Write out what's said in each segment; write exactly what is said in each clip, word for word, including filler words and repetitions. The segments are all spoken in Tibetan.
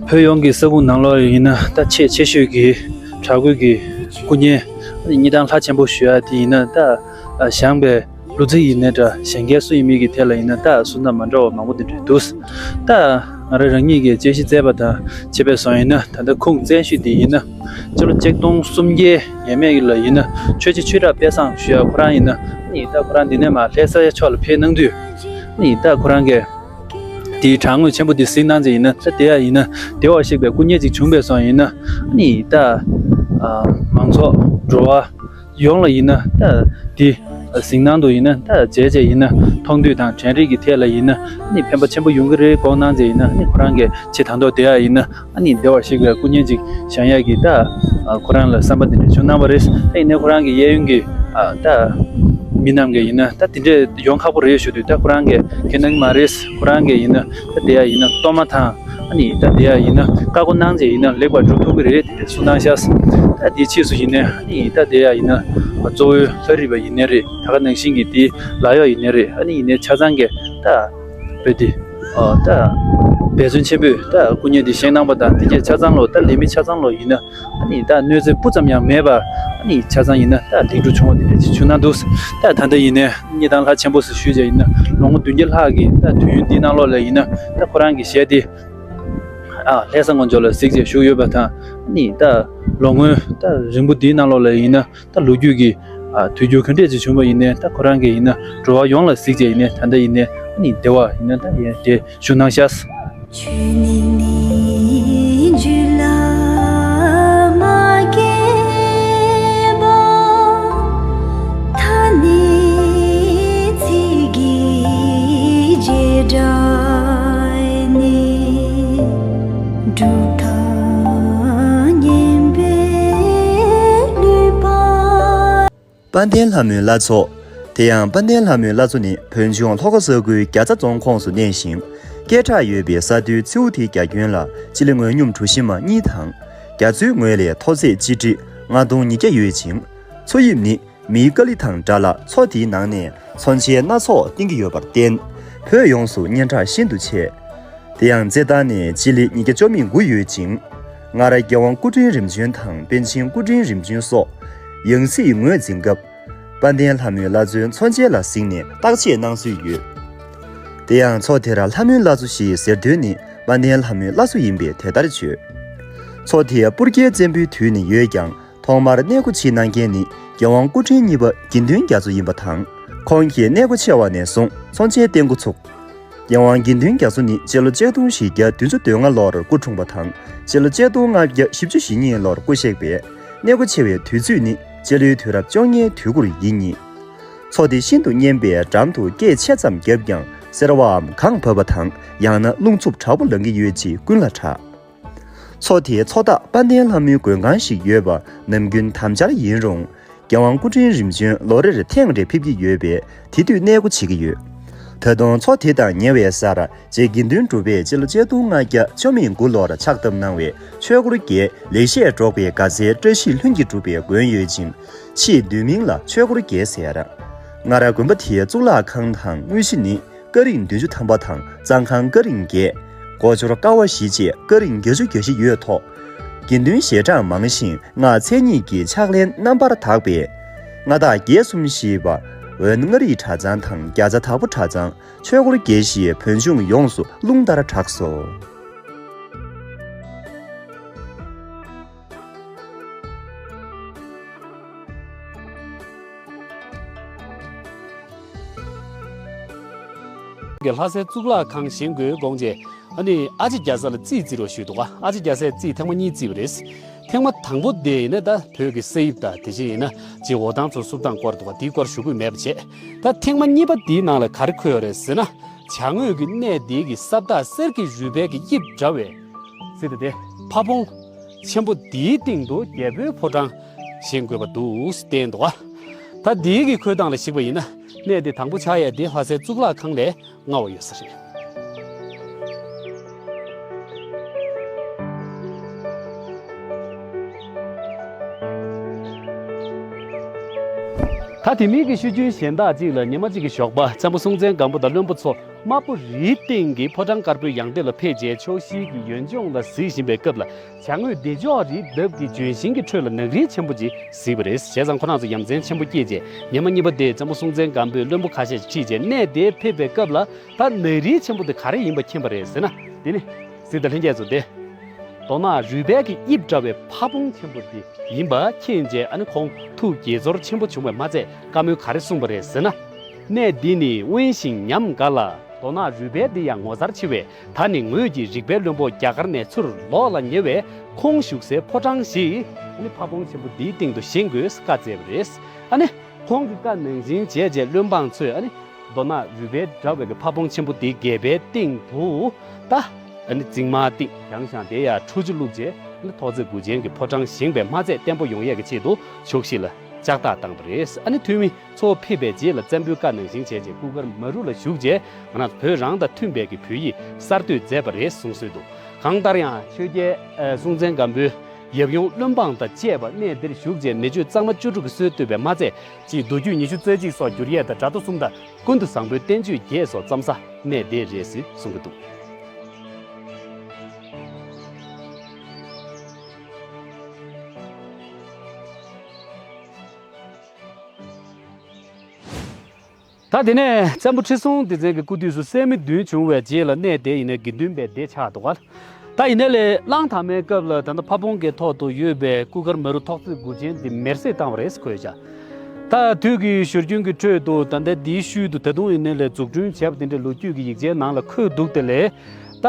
བོད་ཡོངས་ཀྱི་ས་ཁུངས་ནང་ལོགས་ཡིན་ན་ད་ཆེས་ཆེ་ཤོས་ཀྱི་བྲག་བརྐོས་ཀྱི་སྐུ་བརྙན་གཉིས་དང་ལྷ་ཆེན་པོ་ཞུ་ཡ་དེ་ཡིན་ན། ད་བཞེངས་པའི་ལོ་ཚིགས་ཡིན་ནའི་འདྲ། བཞེངས་མཁན་སུ་ཡིན་མིན་གྱི་ཐད་ལ་ཡིན་ན་ད་གསུང་སྟངས་མ་འདྲ་བ་མང་པོ་དེ་འདྲ་འདུག་ད་ང་རང་རང་ཉིད་ཀྱིས་དཔྱད་གཞི་བཙལ་བ་དང་བྱས་པ་སོང་ཡིན་ན། ད་ལྟ་ཁུངས་བཙན་ཤོས་དེ་ཡིན་ན་སྤྱི་ལོ་ཆིག་སྟོང་སུམ་བརྒྱ་ཡས་མས་ལ་ཡིན་ན་ཆོས་རྗེ་ཆོས་གྲགས་དཔལ་བཟང་ཞུ་ཡ་ཁོ་རང་ཡིན་ན། ཨ་ནི་ད་ཁོ་རང་འདི་ནས་མར་ལྷ་ས་ཕྱོགས་ལ་ཕེབས་གནང་དུས། ཨ་ནི་ད་ཁོ་རང་གིས་དེའི་བྲག་ངོས་ཆེན་པོ་དེ་གཟིགས་གནང་བྱས་ཡིན་ན། ད་དེ་ཡ་ཡིན་ན་བདེ་བར་གཤེགས་པའི་སྐུ་བརྙན་ཅིག་བྱུང་བ་སོང་ཡིན་ན། ཨ་ནི་ད་ཨ་མང་ཚོགས་འགྲོ་བ་ཡོངས་ལ་ཡིན་ན་ད་དེ་གཟིགས་སྣང་དུ་ཡིན་ན་ད་མཇལ་བྱས་ཡིན་ན་མཐོང་ཐོས་དང་དྲན་རེག་གི་ཐད་ལ་ཡིན་ན་ཨ་ནི་ཕན་པ་ཆེན་པོ་ཡོང་གི་རེད་དགོངས་གནང་བྱས་ཡིན་ན། ཨ་ནི་ཁོ་རང་གིས་ཆེས་དང་ཐོག་དེ་ཡ་ཡིན་ན་ཨ་ནི་བདེ་བར་གཤེགས་པའི་སྐུ་བརྙན་ཅིག་བཞེངས་ཡ་གི་ད་ཨ་ཁོ་རང་ལ་བསམ་པ་དེ་འདྲ་བྱུང་གནང་བ་རེད། ད་ཡིན་ནའི་ཁོ་རང་གི་གཡས་གཡོན་གྱི་ཨ་ད་མི་རྣམས་ཀྱིས་ཡིན་ན་ད་དེ་འདྲས་ཡོང་ཁག་པོ་རེད་ཞུ་དུས། ད་ཁོ་རང་གིས་ཁས་གནང་གི་མ་རེད། ཁོ་རང་གིས་ཡིན་ན་ད་དེ་ཡ་ཡིན་ན་གཏོར་མ་དང་། ཨ་ནི་ད་དེ་ཡ་ཡིན་ན་བཀའ་བསྒོ་གནང་བྱས་ཡིན་ན་ལེགས་པར་སྒྲུབ་ཐུབ་ཀྱི་རེད། དེ་འདྲས་གསུང་གནང་ཤག་ད་དེའི་ཕྱིས་སུ་ཡིན་ནའི་ཨ་ནི་ད་དེ་ཡ་ཡིན་ན་གཙོ་བོའི་ལྷ་རིས་པ་ཡིན་ནའི་རེད། ད་ག་ནང་བཞིན་གྱི་དེའི་ལག་གཡོག་ཡིན་ནའི་རེད། ཨ་ནི་ཡིན་ནའི་ཆ་ཚང་གི་ད་བོད་དེ་ཨ་ད་འབད་བརྩོན་ཆེན་པོས་ད་སྐུ་བརྙན་དེ་བཞེངས་གནང་བ་དང་། དེ་གས་ཆ་ཚང་ལོ་ད་ལས་མི་ཆ་ཚང་ལོ་ཡིན་ན་ཨ་ནི་ད་གནོད་འཚེ་སྤུ་ཙམ་ཡང་མེད་པར་ཨ་ནི་ཆ་ཚང་ཡིན་ན་ད་ལེགས་གྲུབ་བྱུང་བ་དེ་འདྲ་ཅིག་བྱུང་གནང་འདུག་ད་ད་ལྟ་ཡིན་ནའི་གཉིས་དང་ལྷ་ཆེན་པོ་ཟེར་ཞུས་བྱས་ཡིན་ན་ལོ་ངོ་བདུན་བརྒྱ་ལྷག་གི་ད་དུས་ཡུན་འདི་ནང་ལོགས་ལ་ཡིན་ན་ད་ཁོ་རང་གི་གཞས་དེ་ཨ་ལྷ་ས་ངོས་ཕྱོགས་ལ་གཟིགས་བྱས་བཞུགས་ཡོད་པ་དང་། ཨ་ནི་ད་ལོ་ངོ་ད་རིང་པོ་འདིའི་ནང་ལོགས་ལ་ཡིན་ན་ད་ལོ་རྒྱུས་ཀྱི་ཨ་དུས་འགྱུར་ག་འདྲས་ཅིག་བྱུང་བ་ཡིན་ནའི་ད་ཁོ་རང་གིས་ཡིན་ན་འགྲོ་བ་ཡོངས་ལ་གཟིགས་བྱས་ཡིན་ནའི་ད་ལྟ་ཡིན་ནའི་ཨ་ནི་བདེ་བ་ཡིན་ན་ད་ཡིན་དེ་ཞུ་གནང་ཤག་ཆོས་ཉིད་ནི་རྒྱུད་ལ་མ་སྐྱེས་པ། ཐ་སྙད་ཚིག་གི་བྱེ་བྲག་ནི། གྲུབ་མཐའ་ཉན་པའི་ནུས་པ། དཔལ་ལྡན་ལྷ་མོའི་བླ་མཚོ། དེ་ཡང་དཔལ་ལྡན་ལྷ་མོའི་བླ་མཚོ་ནི་བོད་ལྗོངས་ལྷོ་ཁ་ས་ཁུལ་རྒྱ་ཚ་རྫོང་ཁོངས་སུ་གནས་ཤིང་། སྐད་གྲགས་ཡོད་པའི་ས་མཐོའི་མཚེའུ་དེའི་རྒྱ་ཁྱོན་ལ་སྤྱི་ལེ་ངོས་སྙོམས་གྲུ་བཞི་མ་གཉིས་དང་། རྒྱ་མཚོའི་ངོས་ལས་མཐོ་ཚད་སྤྱི་ཁྲེ་ལྔ་སྟོང་ཉིས་བརྒྱ་ཡོད་ཅིང་། མཚོ་དབྱིབས་ནི་མིའི་ཀ་ལི་དང་འདྲ་ལ། མཚོ་དེའི་ནང་ནས་མཚོན་ཆའི་སྣ་ཚོགས་བཏིང་གི་ཡོད་པར་བརྟེན། བོད་ཡོངས་སུ་སྙན་གྲགས་ཤིན་ཏུ་ཆེ། དེ་ཡང་རྩེ་ཐང་ནས་སྤྱི་ལེ་ཉིས་བརྒྱ་བཅུ་མེད་དགུ་ཡོད་ཅིང་། སྔར་རྒྱལ་དབང་སྐུ་ཕྲེང་རིམ་བྱོན་དང་པཎ་ཆེན་སྐུ་ཕྲེང་རིམ་བྱོན་སོགས་ཡང་སྲིད་ངོས་འཛིན་སྐབས། དཔལ་ལྡན་ལྷ་མོའི་བླ་མཚོའི་མཚོན་ཆ་ལ་གཟིགས་ནས་བརྟག་དཔྱད་གནང་སྲོལ་ཡོད། དེ་ཡང་མཚོ་དེར་ལྷ་མོའི་བླ་མཚོ་ཞེས་ཟེར་དོན་ནི་དཔལ་ལྡན་ལྷ་མོའི་བླ་མཚོ་ཡིན་པས་དེ་ལྟར་བརྗོད། མཚོ་དེ་སྤུར་རྒྱལ་བཙན་པོའི་དུས་ནས་ཡོད་ཀྱང་། ཐོག་མར་གནས་སྒོ་ཕྱེ་གནང་མཁན་ནི་རྒྱལ་དབང་སྐུ་ཕྲེང་གཉིས་པ་དགེ་འདུན་རྒྱ་མཚོ་ཡིན་པ་དང་། ཁོང་གིས་གནས་སྒོ་ཕྱེ་བ་ནས་བཟུང་མཚོན་ཆའི་བརྟེན་འགོ་ཚུགས། རྒྱལ་དབང་དགེ་འདུན་རྒྱ་མཚོ་ནི་སྤྱི་ལོ་ཆིག་སྟོང་བཞི་བརྒྱ་བདུན་ཅུ་དོན་ལྔ་ལོར་སྐུ་འཁྲུངས་པ་དང་། སྤྱི་ལོ་ཆིག་སྟོང་ལྔ་བརྒྱ་བཞི་བཅུ་ཞེ་གཉིས་ལོར་སྐུ་གཤེགས་པས། གནས་སྒོ་ཕྱེ་བའི་དུས་ཚོད་ནི་སྤྱི་ལོའི་དུས་རབས་བཅོ་ལྔའི་དུས་འགོར་ཡིན་སྙིང་། མཚོ་དེ་ཤིན་ཏུ་སྙན་པས་འགྲམ་དུ་སྐད་ཆེ་ཙམ་བརྒྱབ་ཀྱང་སེར་བའམ་གངས་བབས་པ་དང་། ཡང་ན་རླུང་འཚུབ་དྲག་པོ་ལངས་ཀྱི་ཡོད་ཅེས་ཀུན་ལ་གྲགས། མཚོ་དེའི་མཚོ་རྟགས་དཔལ་ལྡན་ལྷ་མོའི་མགོན་ཁང་ཞིག་ཡོད་པ་ནམ་རྒྱུན་དམ་འཆར་ཡིན་རུང་། རྒྱལ་དབང་སྐུ་ཕྲེང་རིམ་བྱོན་ལོ་རེར་ཐེངས་རེ་ཕེབས་ཀྱི་ཡོད་པས་དེ་དུས་གནས་སྒོ་ཕྱེ་གི་ཡོད། ད་དུང་མཚོ་དེ་དང་ཉེ་བའི་སར་རྗེ་དགེ་འདུན་གྲུབ་པས་སྤྱི་ལོ་ཆིག་སྟོང་ལྔ་བརྒྱ་བཅོ་མེད་དགུ་ལོར་ཕྱག་བཏབ་གནང་བའི་ཆོས་འཁོར་རྒྱལ་ལེགས་བཤད་སྒྲོག་པའི་དགའ་ཚལ་བཀྲ་ཤིས་ལྷུན་གྱིས་གྲུབ་པའི་དགོན་ཡོད་ཅིང་། ཕྱིའི་མདུན་མིང་ལ་ཆོས་འཁོར་རྒྱལ་ཟེར། སྔར་དགོན་པ་དེའི་གཙུག་ལག་ཁང་དང་དངོས་གཞི་ནི་ཀ་རིང་བདུན་ཅུ་ཐམ་པ་དང་གཙང་ཁང་ཀ་རིང་བརྒྱད། སྒོ་འཕྱོར་ཀ་བ་བཞི་བཅས་ཀ་རིང་བརྒྱད་ཅུ་གྱ་བཞི་ཡོད་ཐོག་དགེ་འདུན་ཞལ་གྲངས་མང་ཞིང་སྔགས་མཚན་ཉིད་ཀྱི་ཕྱག་ལེན་རྣམ་པར་དག་པས། མངའ་བདག་བརྒྱད་གསུམ་བཞི་པ་འོན་མངའ་རིས་གྲྭ་ཚང་དང་བརྒྱ་རྩ་དྭགས་པོ་གྲྭ་ཚང་། ཆོས་འཁོར་རྒྱལ་བཞིའི་བོན་ཆུང་ཡོངས་སུ་རླུང་ལྟར་གྲགས་སོ། གི་ལྷ་སའི་གཙུག་ལག་ཁང་བཞེངས་དགོས་དགོངས་རྗེས། ཨ་ནི་ཨ་ཅེ་རྒྱ་བཟའ་ལ་རྩིས་རྩིས་རོགས་ཞུས་འདུག་ཨ་ཅེ་རྒྱ་བཟའས་རྩིས་ཐེངས་མ་གཉིས་རྩིས་པ་རེད། ཐེངས་མ་དང་པོ་དེ་ཡིན་ན་ད་བོད་ཀྱི་ས་དབྱིབས་དང་དེ་བཞིན་ཡིན་ན་ཅིག་འོ་ཐང་ཚོ་བསུབ་སྟངས་སྐོར་འདུག་ག་དེའི་སྐོར་ཞུ་དགོས་མེད་པ་བྱས། ད་ཐེངས་མ་གཉིས་པ་དེའི་ནང་ལ་ག་རེ་འཁོད་ཡོད་རེད་ཟེར་ན། བྱ་དངོས་ཀྱི་གནས་དེའི་གི་ས་བདག་གསེར་གྱི་རུས་སྦལ་གྱི་དབྱིབས་འདྲ་བའི་ཟེར་ཏེ་དེ་ཕ་བོང་ཆེན་པོ་དེའི་སྟེང་དུ་རྒྱལ་པོའི་ཕོ་བྲང་བཞེངས་དགོས་པ་འདུག་བསྟན་འདུག་ག་ད་དེའི་གི་འཁོད་སྟངས་ལ་གཞིགས་པ་ཡིན་ན་གནས་དེ་དང་པོ་ཆགས་ཡས་དེ་ལྷ་སའི་གཙུག་ལག་ཁང་ལས་སྔ་བ་ཡོད་ས་རེད། ད་ ད་དེ་མིན་གྱི་ཤོད་རྒྱུན་གཞན་དག་ཅིག་ལ། ཉི་མ་གཅིག་གི་ཞོགས་པ་བཙན་པོ་སྲོང་བཙན་སྒམ་པོ་དང་བློན་པོ་ཚོ་དམར་པོ་རིའི་སྟེང་གི་ཕོ་བྲང་དཀར་པོའི་ཡང་སྟེང་ལ་ཕེབས་རྗེས། ཕྱོགས་བཞི་གི་ཡུལ་ལྗོངས་ལ་གཟིགས་བཞིན་པའི་སྐབས་ལ། བྱ་དངོས་བདེ་མཆོག་རིའི་འདབས་ཀྱི་ལྗོན་ཤིང་གི་ཁྲོད་ལ་ནགས་རིལ་ཆེན་པོ་ཅིག་གཟིགས་པ་རེད། བྱས་ཙང་ཁོ་རང་ཚོ་ཡ་མཚན་ཆེན་པོ་སྐྱེས་རྗེས། ཉི་མ་གཉིས་པ་དེ་བཙན་པོ་སྲོང་བཙན་སྒམ་པོས་བློན་པོ་ཁ་ཤས་ཤིག་ཁྲིད་རྗེས་གནས་དེར་ཕེབས་པའི་སྐབས་ལ། ད་ནགས་རིལ་ཆེན་པོ་དེ་ག་རེ་ཡིན་པ་མཁྱེན་པ་རེད་ཟེར་ན། དེ་ནི་གཟིགས་དང་ལྷན་རྒྱས་ཚོ། དེ་རྡོ་ནག་རུས་སྦལ་གྱི་དབྱིབས་འདྲ་བའི་ཕ་བོང་ཆེན་པོ་དེ་ཡིན་པ་མཁྱེན་རྗེས། ཨ་ནི་ཁོང་ཐུགས་དགྱེས་ཚོར་ཆེན་པོ་བྱུང་བས་མ་ཚད། བཀའ་མོལ་ག་རེ་གསུངས་པ་རེད་ཟེར་ན། གནས་འདི་ནི་དབེན་ཞིང་ཉམས་དགའ་ལ། རྡོ་ནག་རུས་སྦལ་འདི་ཡང་ངོ་མཚར་ཆེ་བས། ད་ནི་ངོས་ཀྱིས་རིག་པའི་བློན་པོ་རྒྱ་གར་ནས་ཚུར་ལོག་ལ་ཉེ་བས། ཁོང་བཞུགས་སའི་ཕོ་བྲང་ཞིག་ཨ་ནི་ཕ་བོང་ཆེན་པོ་འདིའི་སྟེང་དུ་བཞེངས་དགོས་བཀའ་སྩལ་བ་རེད། ཨ་ནི་ཁོང་གི་བཀའ་ནང་བཞིན་བྱས་རྗེས། བློན་འབངས་ཚོས་ཨ་ནི་རྡོ་ནག་རུས་སྦལ་འདྲ་བའི་གི་ཕ་བོང་ཆེན་པོ་དེ་བརྒལ་བའི་སྟེང་དུ། ད་ཨ་ནི་རྫིང་མ་སྟེང་བཞེངས་ཤིང་། དེ་ཡང་ཁྲུ་ཆུ་བླུགས་རྗེས། ཨ་ནི་ཐོག་བརྩེགས་དགུ་ཅན་གྱི་ཕོ་བྲང་བཞེངས་པས་མ་ཚད། བརྟན་པོ་ཡོང་ཡས་ཀྱི་ཆེད་དུ་ཕྱོགས་བཞི་ལ་ལྕགས་ཐག་བཏང་བ་རེད། ཨ་ནི་འཐུས་མི་ཚོ་ཕེབས་པའི་རྗེས་ལ། བཙན་པོའི་བཀའ་ནང་བཞིན་བྱས་རྗེས། སྐུ་མཁར་མ་རུ་ལ་བཞུགས་རྗེས། ང་རང་ཚོ་བོད་རང་དང་མཐུན་པའི་གི་བོད་ཡིག་གསར་གཏོད་མཛད་པ་རེད་གསུངས་སྲོལ་འདུག། གང་ལྟར་ཡང་ཆོས་རྒྱལ་ཨ་སྲོང་བཙན་སྒམ་པོའི་ཡབ་ཡུམ་བློན་འབངས་དང་བཅས་པ་གནས་འདིར་བཞུགས་རྗེས། མི་ཆོས་གཙང་མ་བཅུ་དྲུག་གི་སྲོལ་གཏོད་པས་མ་ཚད། སྤྱིར་མདོ་རྒྱུད་ཉི་ཤུ་རྩ་གཅིག་སོགས་བསྒྱུར་ཡས་དང་། སྒྲ་མདོ་གསུམ་དང་། ཀུན་ཏུ་བཟང་པོའི་བསྟན་བཅོས་བརྒྱད་སོགས་བརྩམས་ས་གནས་འདི་རེད་ཟེར་གསུང་གི་འདུག། ད་དེ་ནས་བཙན་པོ་ཁྲི་སྲོང་ལྡེ་བཙན་གྱི་སྐུ་དུས་སུ་སད་མི་བདུན་བྱུང་བའི་རྗེས་ལ། གནས་དེ་ཡིན་ན་དགེ་འདུན་པའི་སྡེ་ཆགས་འདུག་ག། ད་ཡིན་ནའི་ལས་གླང་དར་མའི་སྐབས་ལ་ད་ལྟ་ཕ་བོང་གི་ཐོག་ཏུ་ཡོད་པའི་སྐུ་མཁར་མ་རུ་ཐོག་བརྩེགས་དགུ་ཅན་འདི་མེར་སྲེག་བཏང་བ་རེད་ཟེར་འཁོད་བཞག། ད་དུས་ཀྱི་བཞུར་རྒྱུན་གྱི་ཁྲོད་དུ། ད་ལྟ་འདིའི་ཤུལ་དུ་ད་དུང་ཡིན་ནའི་ལས་འཛུགས་སྐྲུན་བྱས་པ་དེ་འདྲའི་ལོ་རྒྱུས་ཀྱི་ཡིག་ཆའི་ནང་ལ་འཁོད་འདུག་སྟེ། ལས་ད་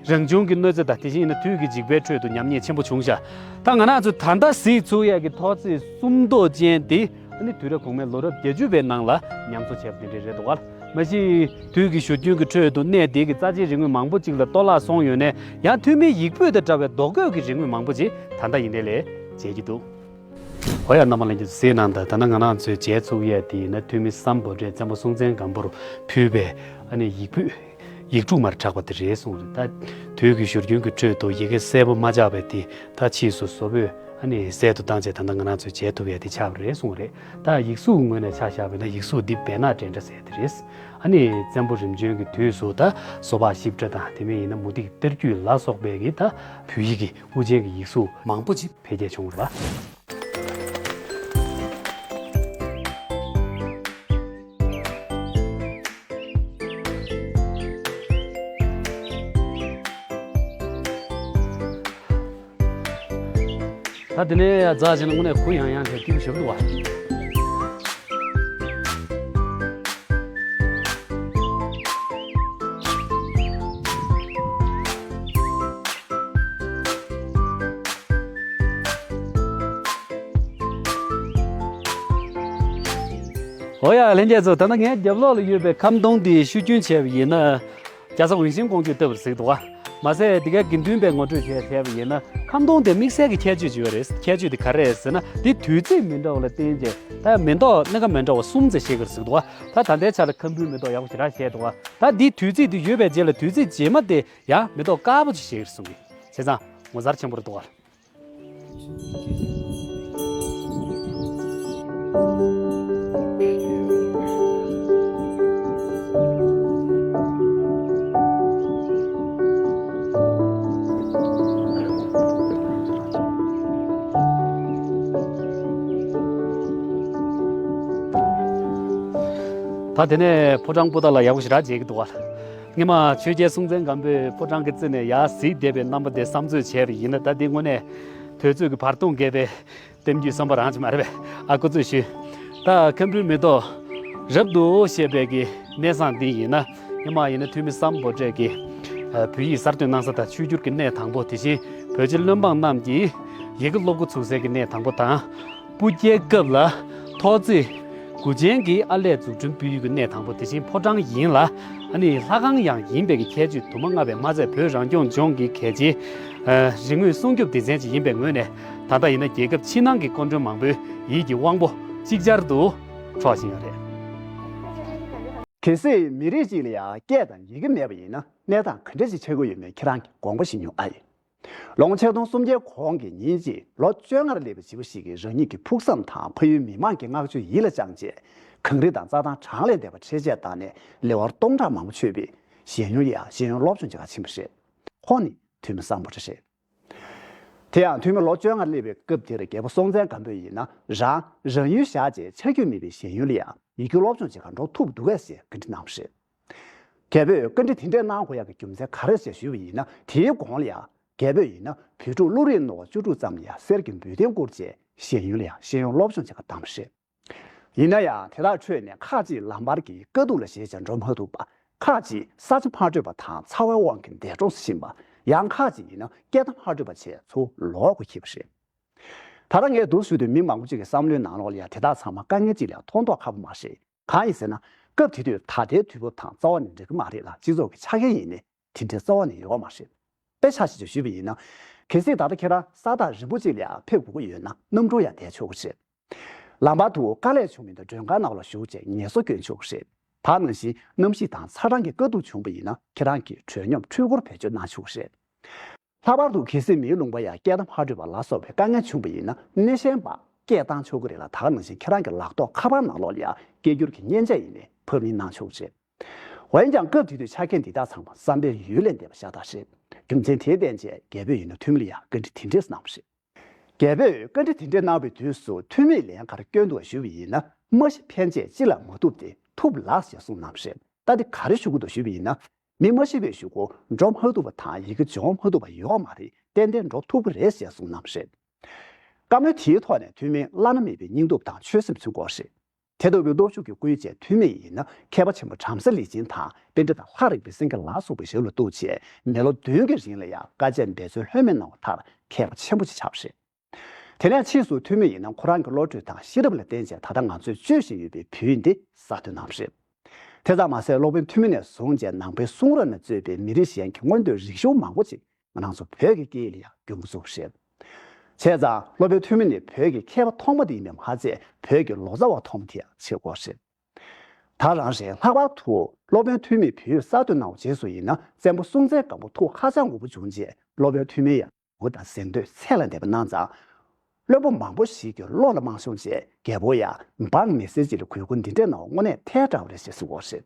རང་བྱུང་གི་གནོད་འཚེ་དང་། དེ་བཞིན་ཡིན་ན་དུས་ཀྱི་འཇིགས་པའི་ཁྲོད་དུ་ཉམས་ཉེས་ཆེན་པོ་བྱུང་བཞག། ད་ང་རང་ཚོས་ད་ལྟ་གཟིགས་ཚུགས་ཡས་ཀྱི་ཐོག་བརྩེགས་སུམ་མདོ་ཅན་དེ། ཨ་ནི་དུས་རབས་གོང་མའི་ལོ་རབས་བརྒྱད་ཅུ་པའི་ནང་ལ་ཉམས་གསོ་བྱས་པ་དེ་འདྲ་རེད་འདུག་ག། མ་གཞི་དུས་ཀྱི་བཞུར་རྒྱུན་གྱི་ཁྲོད་དུ་གནས་འདི་གི་རྩ་ཆེའི་རིག་དངོས་མང་པོ་ཅིག་ལ་གཏོར་བརླག་སོང་ཡོད་ནའི། ཡང་ཐོན་མིའི་ཡིག་སྤོས་དང་འདྲ་བའི་རྡོ་བརྐོས་ཀྱི་རིག་དངོས་མང་པོ་ཅིག་ད་ལྟ་ཡིན་ནའི་ལས་མཇལ་གྱི་འདུག། འོ་ཡ། རྣམ་པ་ལྷན་རྒྱས་ཚོ་གཟིགས་གནང་དང་། ད་ལྟ་ང་རང་ཚོས་མཇལ་ཚུགས་ཡས་དེ་ཡིན་ན། ཐོན་མི་སམ་བྷོ་ཊས་བཙན་པོ་སྲོང་བཙན་སྒམ་པོར་ཕུལ་བའི་ཨ་ནི་ཡིག་སྤོས། ཡིག་དྲུག་མར་གྲགས་པ་དེ་རེད་གསུངས་རེད། ད་དུས་ཀྱི་བཞུར་རྒྱུན་གྱི་ཁྲོད་དུ་ཡི་གེ་གསལ་པོ་མ་ཆགས་པའི་དེ། ད་ཕྱིས་སུ་བཟོ་བོས་ཨ་ནི་གསལ་དུ་བཏང་བྱས། ད་ལྟ་ང་རང་ཚོས་མཇལ་ཐུབ་ཡས་དེ་ཆགས་པ་རེད་གསུངས་རེད། ད་ཡིག་གཟུགས་ངོས་ནས་ཆ་བཞག་པ་ཡིན་ན། ཡིག་གཟུགས་འདི་བེར་ནག་འདྲེན་འདྲ་ཟེར་དེ་རེད། ཨ་ནི་བཙན་པོ་རིམ་བྱོན་གྱི་དུས་སུ་ད་བཟོ་པ་ཞིབ་ཕྲ་དང་། དེ་མིན་ཡིན་ན་མུ་ཏིག་གཏེར་རྒྱུད་ལ་སོགས་པའི་གི་ད་བོད་ཡིག་གི་དབུ་ཅན་གྱི་ཡིག་གཟུགས་མང་པོ་ཅིག་འཕེལ་རྒྱས་བྱུང་བ་རེད་པ། ད་དེ་ནས་ཡར་འཛེགས་བྱས་ན་དངོས་གནས་གུ་ཡངས་ཡངས་བྱས་སྐྱིད་པོ་ཞེ་པོ་འདུག་པ། འོ་ཡ། ལྷན་རྒྱས་ཚོ། ད་ནི་ངའི་རྒྱབ་ལོགས་ལ་ཡོད་པའི་ཁམ་སྡོང་འདི་ཤོད་རྒྱུན་བྱས་པ་ཡིན་ན། རྒྱལ་ས་ཝུན་ཤིང་ཀོང་ཇོས་བཏབ་པ་རེད་ཟེར་གྱི་འདུག་ག། མ་ཟད་དེ་གའི་དགེ་འདུན་པས་ངོ་སྤྲོད་བྱས་བྱས་པ་ཡིན་ན། ཁམ་སྡོང་དེ་དམིགས་བསལ་གྱི་ཁྱད་ཆོས་ཅིག་ཡོད་རེད། ཁྱད་ཆོས་དེ་ག་རེ་རེད་ཟེར་ན། དེ་དུས་ཚིགས་མི་འདྲ་བ་ལ་བརྟེན་བྱས། ད་མེ་ཏོག་སྣ་ཁ་མི་འདྲ་བ་གསུམ་ཙམ་བཞད་ཀྱི་རེད་ཟེར་གྱི་འདུག་ག། ད་ད་ལྟའི་ཆ་ལ་ཁམ་བུའི་མེ་ཏོག་ཡག་པོ་ཞེ་དྲག་བཞད་འདུག་ག། ད་འདིའི་དུས་ཚིགས་དེ་ཡོད་པའི་རྗེས་ལ་དུས་ཚིགས་རྗེས་མ་དེ་ཡང་མེ་ཏོག་དཀར་པོ་ཅིག་བཞད་ཀྱི་རེད་གསུང་གི། བྱས་ཙང་ངོ་མཚར་ཆེན་པོ་རེད་འདུག་ག། ད་དེ་ནས་ཕོ་བྲང་པོ་ཏ་ལ་ཡག་པོ་ཞེ་དྲག་མཇལ་གྱི་འདུག་ག། སྔོན་མ་ཆོས་རྒྱལ་སྲོང་བཙན་སྒམ་པོས་ཕོ་བྲང་གི་རྩེ་ནས་ཡར་གཟིགས་བསྡད་པའི་རྣམ་པ་དེ་བསམ་ཚོད་བྱས་པ་ཡིན་ན། ད་འདི་དངོས་གནས་དུས་ཚོད་ཀྱི་བར་སྟོང་བརྒལ་བའི་གཏམ་རྒྱུད་བསམ་པ་རང་ཅིག་མ་རེད་པས། ཨ་ཁུ་ཚོས་ཞུས། ད་ཁམ་བུའི་མེ་ཏོག་རབ་ཏུ་བཞད་པའི་གི་གནས་བཟང་འདི་ཡིན་ན། སྔོན་མ་ཡིན་ན་ཐོན་མི་སམ་བྷོ་ཊས་ཀྱི་བོད་ཡིག་གསར་གཏོད་གནང་ས་དང་། ཆོས་བསྒྱུར་གྱི་གནས་དང་པོ། དེ་བཞིན་བོད་རྗེ་བློན་འབངས་རྣམས་ཀྱིས་ཡི་གེ་སློབ་འགོ་ཚུགས་སའི་གི་གནས་དང་པོ་དང་། སྤུ་རྒྱལ་སྐབས་ལ་ཐོག་བརྩེགས་དགུ་ཅན་གྱི་ཨར་ལས་འཛུགས་སྐྲུན་སྤེལ་ཡུལ་གྱི་གནས་དང་པོ། དེ་བཞིན་ཕོ་བྲང་ཡིན་ལ། ཨ་ནི་ལྷ་ཁང་ཡང་ཡིན་པའི་གི་ཁྱད་ཆོས་དུ་མ་མངའ་བས་མ་ཚད། བོད་རང་སྐྱོང་ལྗོངས་ཀྱི་གལ་ཆེའི་རིག་དངོས་སྲུང་སྐྱོབ་སྡེ་ཚན་ཅིག་ཡིན་པའི་ངོས་ནས། ད་ལྟ་ཡིན་ན་རྒྱལ་ཁབ་ཕྱི་ནང་གི་སྐུ་མགྲོན་མང་པོའི་ཡིད་ཀྱི་དབང་པོ་ཅིག་ཅར་དུ་འཕྲོག་བཞིན་ཡོད་རེད། གལ་སྲིད་མི་རིགས་ཤིག་ལ་ཡང་སྐད་དང་ཡི་གེ་མེད་པ་ཡིན་ན། གནས་སྟངས་ག་འདྲ་ཞིག་ཆགས་ཀྱི་ཡོད་མེད་ཁྱེད་རང་གིས་དགོངས་པ་བཞེས་མྱོང་ཨ་ཡིན། ལོ་ངོ་ཆིག་སྟོང་སུམ་བརྒྱའི་གོང་གི་ཉིན་གཅིག་ལོ་བཅོ་ལྔར་སླེབས་པའི་བྱིས་པ་ཞིག་གིས་རང་ཉིད་ཀྱི་ཕུགས་བསམ་དང་ཕ་ཡུལ་མི་མང་གི་བསྔགས་བརྗོད་ཡིད་ལ་བཅངས་རྗེས། གངས་རི་དང་རྩྭ་ཐང་གྲངས་ལས་འདས་པ་འཕྲེད་ཆས་བཏང་ནས་ལེ་དབར་སྟོང་ཕྲག་མང་པོ་ཆོད་པའི་གཞན་ཡུལ་ལ་ཡང་ཤེས་ཡོན་སློབ་སྦྱོང་བྱེད་གར་ཕྱིན་པ་རེད། ཁོང་ནི་ཐུ་མི་སམ་བྷོ་ཊ་རེད། དེ་ཡང་ཐུ་མི་ལོ་བཅོ་ལྔར་སླེབས་པའི་སྐབས་དེར་རྒྱལ་པོ་སྲོང་བཙན་སྒམ་པོས་ཡིན་ན་རང་རང་ཡུལ་བཞག་རྗེས་ཆ་རྒྱུས་མེད་པའི་གཞན་ཡུལ་ལ་ཡང་ཡི་གེ་སློབ་སྦྱོང་བྱེད་གར་འགྲོ་ཐུབ་འདུག་གས་ཞེས་བཀའ་འདྲི་གནང་བ་རེད། རྒྱལ་པོས་བཀའ་འདྲི་དེ་འདྲས་གནང་དགོས་ཡག་གི་རྒྱུ་མཚན་ག་རེ་ཞེས་ཞུས་པ་ཡིན་ན། དེའི་གོང་ལ་ཡང་རྒྱལ་པོས་ཡིན་ན་བོད་ཕྲུག་བློ་རིག་རྣོ་བ་བཅུ་དྲུག་ཙམ་ལ་ཡང་གསེར་གྱི་འབུལ་གཏན་བསྐུར་རྗེས་གཞན་ཡུལ་ལ་ཡང་ཤེས་ཡོན་སློབ་སྦྱོང་བྱེད་གར་བཏང་བ་རེད། ཡིན་ན་ཡང་དེ་དག་ཁྲོད་ནས་ཁག་ཅིག་ལམ་བར་གྱི་དཀའ་སྡུག་ལ་ཞེད་ཅིང་འགྲོ་མ་ཐུབ་པ། ཁག་ཅིག་ས་ཆ་མ་འཕྲོད་པ་དང་ཚ་བའི་དབང་གིས་འདས་གྲོངས་སུ་ཕྱིན་པ། ཡང་ཁག་ཅིག་ཡིན་ན་སྐད་བརྡ་མ་འཕྲོད་པ་བྱས་ཚུར་ལོག་དགོས་ཁེལ་བ་རེད། ད་ལྟ་ངས་འདུག་ཞུ་དུས་མི་མང་པོ་ཅིག་གི་བསམ་བློའི་ནང་ལོགས་ལ་ཡང་དེ་དག་ཚང་མ་དཀའ་ངལ་ཅིག་ལས་མཐོང་མདོག་ཁ་པོ་མ་རེད། གང་ཡིན་ཟེར་ན། སྐབས་དེ་དུས་ད་ལྟའི་དུས་བབ་དང་རྩ་བ་ནས་འདྲ་གི་མ་རེད་ལ། སྤྱི་ཚོགས་ཀྱི་ཆ་རྐྱེན་ཡིན་ནའི་དེ་འདྲའི་རྩ་བ་ནས་ཡོད་མ་རེད། དཔེ་ཆ་ཞིག་ཅིག་ཞུས་པ་ཡིན་ན། གལ་སྲིད་ད་ལྟ་ཁྱེད་རང་ས་ཐག་རིང་པོ་ཅིག་ལ་ཡང་ཕེབས་དགོས་ཀྱི་ཡོད་ན་གནམ་གྲུར་ཡང་བསྡད་ཆོག་གི་རེད། ལམ་བར་དུ་དཀའ་ལས་བྱུང་མི་འདུག་མགྲོན་ཁང་ནང་ལ་བཞུགས་བྱས་ངལ་གསོ་སྐྱོན་ཆོག་གི་རེད། ད་ནང་བཞིན་གནམ་གཤིས་དང་ཚ་གྲང་གི་དཀའ་སྡུག་བྱུང་པ་ཡིན་ན་ཁྱེད་རང་གིས་བྲོས་སྙོམས་འཕྲུལ་འཁོར་བེད་སྤྱོད་གནང་ཆོག་གི་རེད། ལྷག་པར་དུ་གལ་སྲིད་མིའི་ལུང་པ་ཡང་སྐད་བརྡ་མ་འཕྲོད་པ་ལ་སོགས་པའི་དཀའ་ངལ་བྱུང་བ་ཡིན་ན་སྣེ་ཤན་པ་སྐད་བཏང་ཆོག་གི་རེད་ལ། ད་ག་ནང་བཞིན་ཁྱེད་རང་གི་ལག་ཐོགས་ཁ་པར་ནང་ལོགས་ལ་ཡང་སྐད་སྒྱུར་གྱི་མཉེན་ཆས་ཡིན་ནའི་ཕབ་ལེན་གནང་ཆོག་གི་རེད། འོན་ཀྱང་སྐབས་དེ་དུས་ཆ་རྐྱེན་འདི་དག་ཚང་མ་བསམ་པའི་ཡུལ་ལས་འདས་པ་ཤ་སྟག་རེད། རྒྱུ་མཚན་དེའི་བརྟེན་བྱས་རྒྱལ་པོས་ཡིན་ན་ཐུ་མི་ལ་ཡང་བཀའ་འདྲི་དེ་འདྲས་གནང་བ་རེད། རྒྱལ་པོས་བཀའ་འདྲི་དེ་འདྲས་གནང་བའི་དུས་སུ་ཐུ་མིས་ལན་ག་རེ་བསྐྱོན་འདུག་ཞུས་པ་ཡིན་ན། མ་གཞི་ཕན་ཆད་ཅི་ལ་མ་ཐུབ་སྟེ་ཐུབ་ལགས་ཞེས་གསུངས་གནང་བ་རེད། ད་འདི་ག་རེ་ཞུ་གི་འདུག་ཞུས་པ་ཡིན་ན། མི་མ་ཤི་བའི་གཞུག་གུ་འགྲོ་མ་ཐུབ་པ་དང་ཡི་གེ་སྦྱོང་མ་ཐུབ་པ་ཡོད་མ་རེད། ཏན་ཏན་འགྲོ་ཐུབ་ཀྱི་རེད་ཞེས་གསུངས་གནང་བ་རེད། བཀའ་མོལ་དེའི་ཐོག་ནས་ཐུ་མིའི་བླ་ན་མེད་པའི་སྙིང་སྟོབས་དང་ཆོད་སེམས་མཚོན་དགོས་རེད། དེ་ལྟ་བུའི་སྟོབས་ཤུགས་ཀྱིས་བསྐུལ་བྱས་ཐུ་མི་ཡིས་ཡིན་ན་མཁས་པ་ཆེན་པོ་བྲམ་ཟེ་ལེགས་ཆེན་དང་པཎྜི་ཏ་ལྷ་རིག་པའི་སེང་གེ་ལ་སོགས་པའི་ཞབས་ལ་གཏུགས་བྱས་མི་ལོ་བདུན་གྱི་རིང་ལ་ཡང་དཀའ་སྤྱད་འབད་རྩོལ་ལྷོད་མེད་གནང་བ་མཐར་མཁས་པ་ཆེན་པོ་ཞིག་ཆགས་པ་རེད། དེ་ནས་ཕྱིས་སུ་ཐུ་མི་ཡིས་ཡིན་ན་ཁོ་རང་གི་བློ་གྲོས་དང་ཤེས་རབ་ལ་བརྟེན་བྱས་ད་ལྟ་ང་ཚོས་སྤྱོད་བཞིན་ཡོད་པའི་བོད་ཡིག་འདི་གསར་གཏོད་གནང་བ་རེད། དེ་ཙམ་མ་ཟད་སློབ་དཔོན་ཐུ་མི་ནས་བཟུང་བྱས་ནང་པའི་གསུང་རབ་ནས་གཙོས་པའི་མི་རིགས་གཞན་གྱི་མངོན་བསྟོད་རིག་གཞུང་མང་པོ་ཅིག་ང་རང་ཚོ་བོད་ཀྱི་སྐད་ཡིག་ལ་ཡང་བསྒྱུར་འགོ་བཙུགས་པ་རེད། བྱས་ཙང་སློབ་དཔོན་ཐུ་མི་ནི་བོད་ཀྱི་མཁས་པ་ཐོག་མ་དེ་ཡིན་པས་མ་ཚད་བོད་ཀྱི་ལོ་ཙཱ་བ་ཐོག་མ་དེ་ཡང་ཆགས་ཀྱི་ཡོད་རེད། ད་རང་རེད། ལྷག་པར་དུ་སློབ་དཔོན་ཐུ་མིས་བོད་ཡིག་གསར་གཏོད་གནང་བའི་རྗེས་སུ་ཡིན་ན་བཙན་པོ་སྲོང་བཙན་སྒམ་པོ་ཐུགས་ཧ་ཅང་མགུ་པོ་བྱུང་རྗེས་སློབ་དཔོན་ཐུ་མི་ཡང་ངུ་དང་གཟེངས་བསྟོད་ཚད་ལས་འདས་པ་གནང་ཙང་། བློན་པོ་མང་པོ་ཞིག་གིས་བློ་ལ་མ་ཤོང་བྱས་རྒྱལ་པོ་ཡང་འབངས་མི་སེར་ཅིག་ལ་གུས་བཀུར་འདི་འདྲས་གནང་བ་དངོས་གནས་ཐལ་དྲགས་པ་རེད་ཅེས་གསུངས་པ་རེད།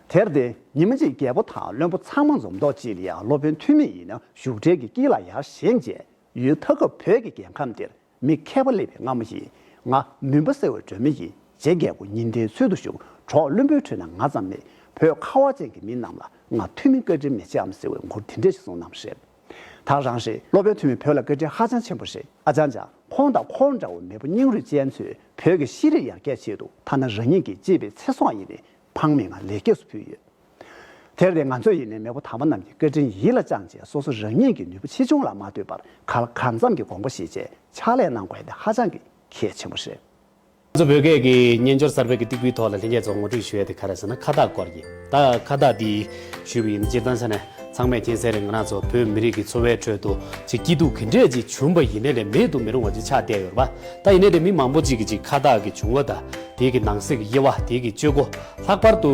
དེར་བརྟེན་ཉི་མ་གཅིག་རྒྱལ་པོ་དང་བློན་པོ་ཚང་མ་འཛོམས་ཐོག་ཅིག་ལ་ཡང་སློབ་དཔོན་ཐུ་མི་ཡིས་ཡིན་ན་བཞུགས་གྲལ་གྱི་དཀྱིལ་ལ་ཡར་བཞེངས་རྗེས་ཡུལ་མཐའ་འཁོབ་བོད་ཀྱི་རྒྱལ་ཁམས་འདིར་མི་མཁས་པ་སླེབས་པའི་སྔ་མོ་ཡིན། ང་མུན་པ་སེལ་བའི་སྒྲོན་མེ་ཡིན། རྗེ་རྒྱལ་པོ་ཉི་ཟླའི་ཚུལ་དུ་བཞུགས། གྲོགས་བླུན་པོའི་ཁྲོད་ན་ང་ཙམ་མེད། བོད་ཁ་བ་ཅན་གྱི་མི་རྣམས་ལ་ང་ཐུ་མི་བཀའ་དྲིན་མི་ཆེའམ་ཟེར་བའི་མགུར་དེ་འདྲ་ཞིག་གསུངས་གནང་བ་རེད། ད་རང་རེད། སློབ་དཔོན་ཐུ་མི་བོད་ལ་བཀའ་དྲིན་ཧ་ཅང་ཆེན་པོ་རེད། ཨ་ཅང་ཅང་། ཁོང་དང་ཁོང་འདྲ་བོ་མེས་པོ་རྙིང་རུས་ཅན་ཚོས་བོད་ཀྱི་ཤེས་རིག་ཡར་རྒྱས་ཆེད་དུ་ཐ་ན་རང་ཉིད་ཀྱི་གཅེས་པའི་ཚེ་སྲོག་ཡིན་ནའི་ཕངས་མེད་ངང་ལེགས་སྐྱེས་སུ་ཕུལ་ཡོད། དེར་བརྟེན་ང་ཚོས་ཡིན་ནའི་མེས་པོ་དམ་པ་རྣམས་ཀྱི་བཀའ་དྲིན་ཡིད་ལ་བཅངས་བྱས་སོ་སོ་རང་ཉིད་ཀྱི་ནུས་པ་ཆེ་ཆུང་ལ་མ་ལྟོས་པར་གང་ལ་གང་འཚམ་གྱི་དགོངས་པ་བཞེས་བྱས་ཕྱག་ལས་གནང་དགོས་ཡ་དེ་ཧ་ཅང་གི་གལ་ཆེན་པོ་རེད། ང་ཚོ་བོད་སྐད་ཀྱི་སྙན་སྦྱོར་གསར་པའི་གི་སྟེགས་བུའི་ཐོག་ལ་ལྷན་རྒྱས་ཚོ་ངོ་སྤྲོད་ཞུ་ཡ་དེ་ག་རེ་ཟེར་ན་ཁ་བཏགས་སྐོར་ཡིན། ད་ཁ་བཏགས་འདི་ཞུས་པ་ཡིན་ན་སྤྱིར་བཏང་ཆ་ནས་ཚང་མས་མཁྱེན་གསལ་རེད། ང་རང་ཚོ་བོད་མི་རིགས་ཀྱི་འཚོ་བའི་ཁྲོད་དུ་ཅིག་སྐྱིད་སྡུག་གི་འདྲས་ཅིག་བྱུང་པ་ཡིན་ནའི་ལས་མེད་དུ་མི་རུང་བ་ཅིག་ཆགས་བསྡད་ཡོད་རེད་པ། ད་ཡིན་ནའི་དེ་མི་མང་པོ་ཅིག་གིས་ཅིག་ཁ་བཏགས་ཀྱི་བྱུང་བ་དང་དེའི་གི་ནང་གསེས་ཀྱི་དབྱེ་བ། དེའི་གི་སྤྱོད་སྒོ། ལྷག་པར་དུ་